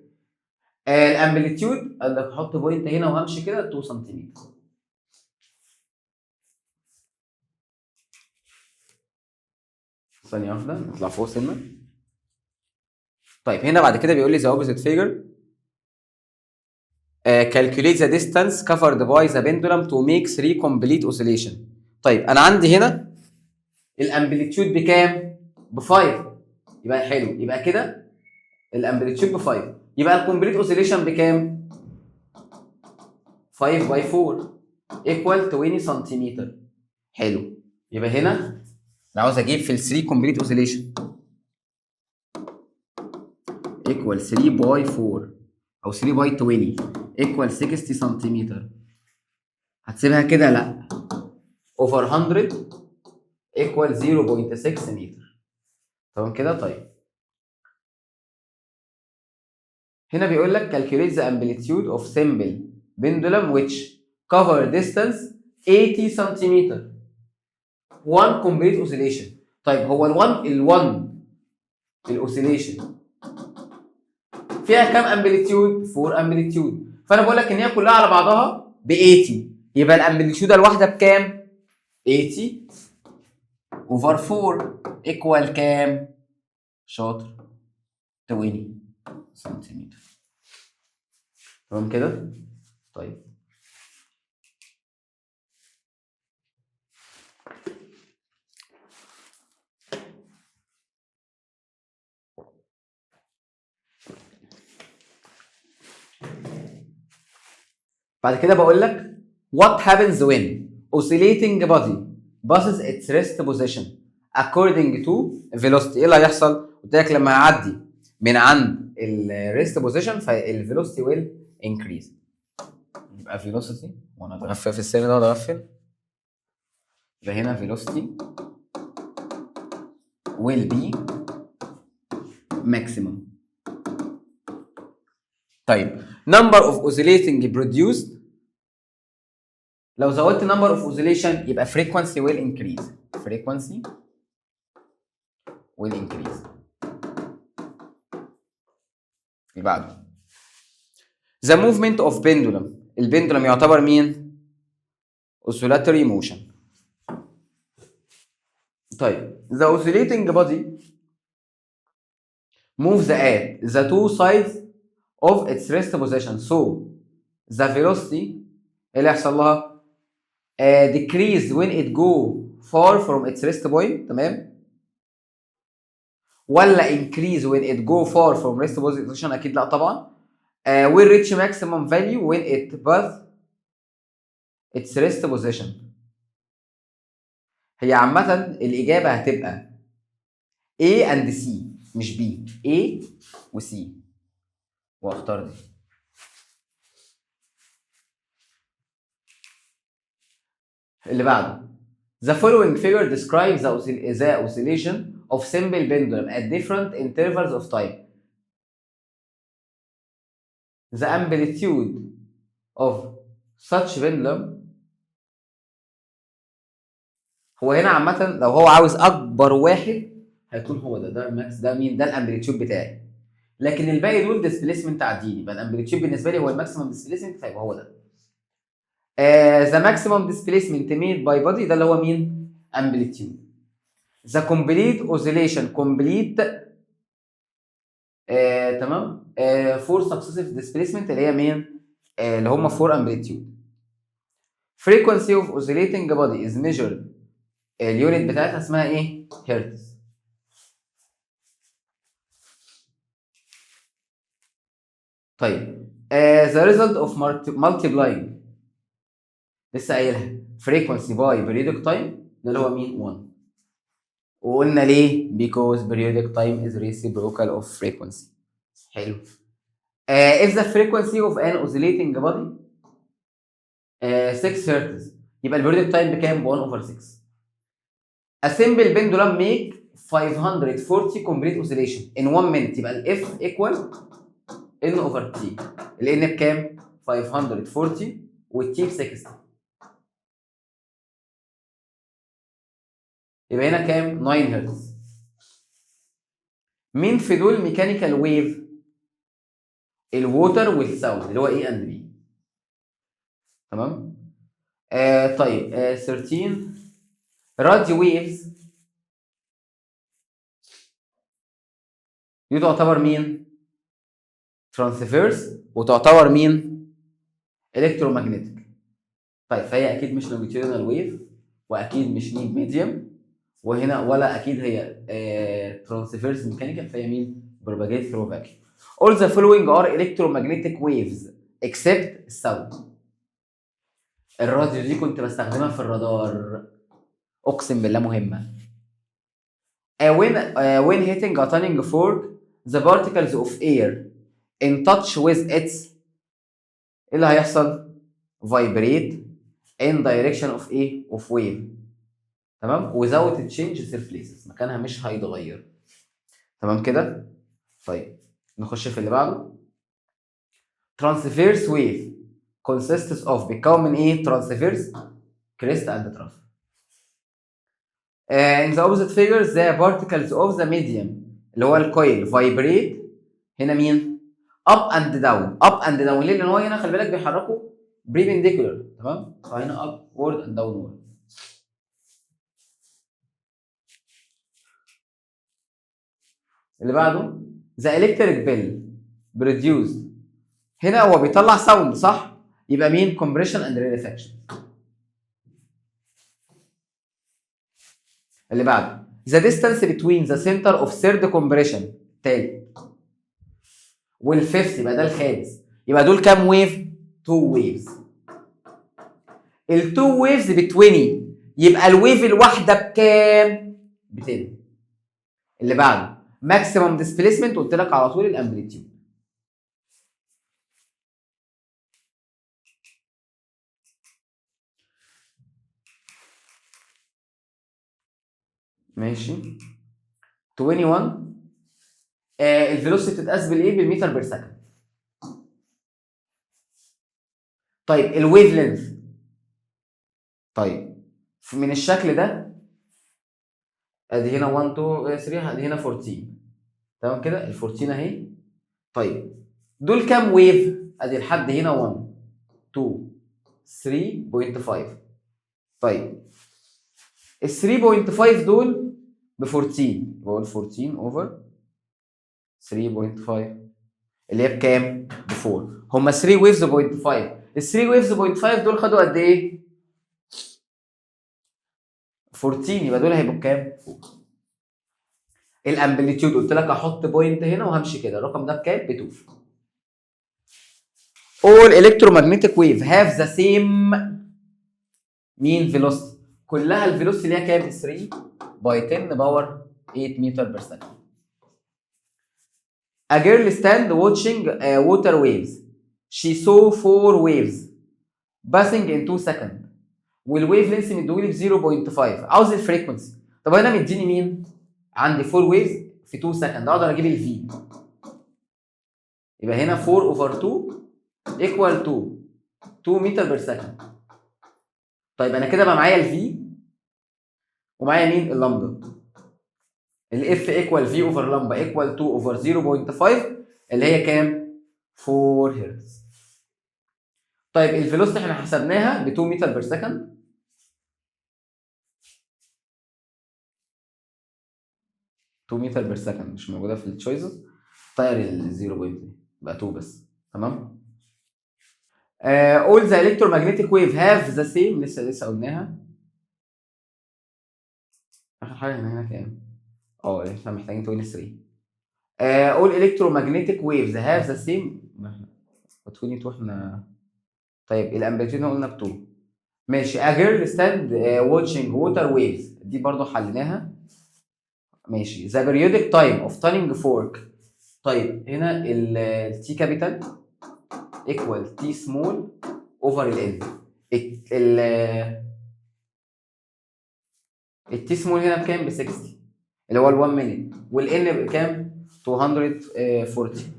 ال amplitude قال لك حط point هنا وهمشي كده 2 سنتيمتر. ثانية واحدة، نطلع فوق سنة. طيب، هنا بعد كده بيقول لي the opposite figure calculate the distance covered by the pendulum to make 3 complete oscillation. طيب، انا عندي هنا ال amplitude بكام؟ ب 5. يبقى حلو، يبقى كده ال amplitude ب 5، يبقى ال complete oscillation بكام؟ 5 by 4 equal 20 سنتيمتر. حلو، يبقى هنا انا عاوز اجيب في ال 3 complete oscillation equal 3 by 4 او 3 by 20 equal 60 سنتيمتر. هتسيبها كده؟ لا، over 100 equal 0.6 متر. تمام كده؟ طيب، هنا بيقول لك calculate the amplitude of simple pendulum which cover distance 80 سنتيمتر one complete oscillation. طيب، هو ال1 ال1 ال oscillation فيها كام amplitude؟ 4 amplitude. فانا بقول لك ان هي كلها على بعضها ب 80، يبقى ال amplitude الواحدة بكام؟ 80 over 4 equal كام؟ شاطر، 20 سنتيمتر. تمام كده؟ طيب، بعد كده بقول لك what happens when oscillating body passes its rest position according to velocity؟ ايه اللي هيحصل؟ قلت لك لما هعدي من عند ال rest position فال velocity will increase. يبقى velocity، وانا اتغفل في السن ده واتغفل، يبقى هنا velocity will be maximum. طيب، number of oscillating produced، لو زودت number of oscillation يبقى frequency will increase، frequency will increase. اللي بعده the movement of pendulum، ال pendulum يعتبر مين؟ oscillatory motion. طيب، the oscillating body moves at the two sides of its rest position so The velocity ايه اللي هيحصل لها؟ Decrease when it go far from its rest point، تمام، ولا increase when it go far from rest position؟ اكيد لا طبعا. Will reach maximum value when it pass its rest position. هي عامة الإجابة هتبقى A and C مش B، A و C، واختار دي. اللي بعده، The following figure describes the oscillation of simple pendulum at different intervals of time. The amplitude of such pendulum. هو هنا عامة لو هو عاوز أكبر واحد هيكون هو ده، ده ال max، ده مين؟ ده ال amplitude بتاعي. لكن الباقي دول displacement عاديين، يبقى ال amplitude بالنسبة لي هو ال maximum displacement، فيبقى هو ده. The maximum displacement made by body، ده اللي هو مين؟ Amplitude. The complete oscillation complete، تمام، four successive displacement اللي هي مين؟ اللي هم four amplitude. Frequency of oscillating body is measured، ال unit بتاعتها اسمها ايه؟ هرتز. طيب، the result of multiplying، لسه قايلها، frequency by periodic time، ده اللي هو مين؟ 1. وقلنا ليه؟ Because periodic time is reciprocal of frequency. حلو. If the frequency of an oscillating body 6 hertz، يبقى ال periodic time بكام؟ 1 over 6. A simple pendulum make 540 complete oscillation in 1 minute، يبقى ال F equal N over T. ال N بكام؟ 540، وال T ب 60، يبقى هنا كام؟ 9 هرتز. مين في دول mechanical wave؟ ال water وال sound، اللي هو A and B، تمام. طيب، 13، radio waves دي تعتبر مين؟ Transverse، وتعتبر مين؟ Electromagnetic. طيب، فهي اكيد مش longitudinal wave، واكيد مش need medium، وهنا ولا اكيد هي transverse mechanical، فهي مين؟ Propagate through vacuum. All the following are electromagnetic waves except sound. الراديو دي كنت بستخدمها في الرادار، اقسم بالله مهمه. When hitting a tuning fork، the particles of air in touch with its، ايه اللي هيحصل؟ Vibrate in direction of ايه؟ Of wave، تمام، without change their places، مكانها مش هيتغير، تمام كده. طيب، نخش في اللي بعده. Transverse wave consists of، بيتكون من ايه؟ Transverse crest and trough. In the opposite figure، the particles of the medium اللي هو ال coil vibrate، هنا مين؟ Up and down. Up and down ليه؟ لان هو هنا خلي بالك بيحركوا perpendicular، تمام، فهنا upward and downward. اللي بعده، the electric bell produced، هنا هو بيطلع sound صح؟ يبقى مين؟ Compression and rarefaction. اللي بعده، the distance between the center of third compression، تالت وال fifth، يبقى ده الخامس، يبقى دول كام wave؟ 2 waves. ال 2 waves ب 20، يبقى ال wave الواحده بكام؟ ب 10. اللي بعده، maximum displacement، قلت لك على طول ال amplitude. ماشي، 21، ال velocity بتتقاس بالايه؟ بال meter per second. طيب، ال wavelength، طيب، من الشكل ده ادي هنا 1 2 3، ادي هنا 14، تمام كده، ال 14 اهي. طيب، دول كام wave؟ ادي لحد هنا 1 2 3.5. طيب، ال 3.5 دول ب 14، بقول 14 over 3.5 اللي هي بكام؟ ب 4. هما 3 waves point 5. ال 3 waves point 5 دول خدوا قد ايه؟ 14. يبقى دول هيبقوا بكام؟ 4. ال amplitude قلت لك احط point هنا وهمشي كده. الرقم ده بكام؟ ب 2. All electromagnetic wave have the same mean velocity. كلها ال velocity اللي هي كام؟ 3 by 10 power 8 meter per second. A girl stand watching water waves. She saw four waves passing in 2 seconds. وال wave length مديهولي ب 0.5. عاوز ال frequency. طب هنا مديني مين؟ عندي 4 waves في 2 second، اقدر اجيب ال V. يبقى هنا 4 over 2 equal 2 2 meter per second. طيب، انا كده بقى معايا ال V ومعايا مين؟ ال lambda. ال F equal V over lambda equal 2 over 0.5، اللي هي كام؟ 4 هرتز. طيب، ال velocity احنا حسبناها ب 2 meter per second. 2 meter per second مش موجودة في ال choices. طير ال 0 point، بقى 2 بس. تمام. All the electromagnetic wave have the same، لسه لسه قلناها. اخر حاجة هنا كام؟ احنا محتاجين 23. All electromagnetic waves have the same 22 احنا. طيب، ال amplitude قلنا ب 2. ماشي. A girl stand watching water waves، دي برضو حليناها. ماشي. The periodic time of tuning fork. طيب، هنا ال T capital equal T small over ال N. ال T small هنا بكام؟ ب 60، اللي هو ال 1 minute، وال N بكام؟ 240.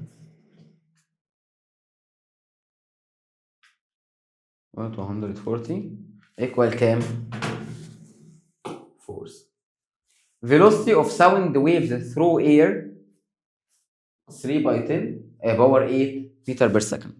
240 equal كام؟ Force. Velocity of sound waves through air 3 by 10 power 8 meter per second.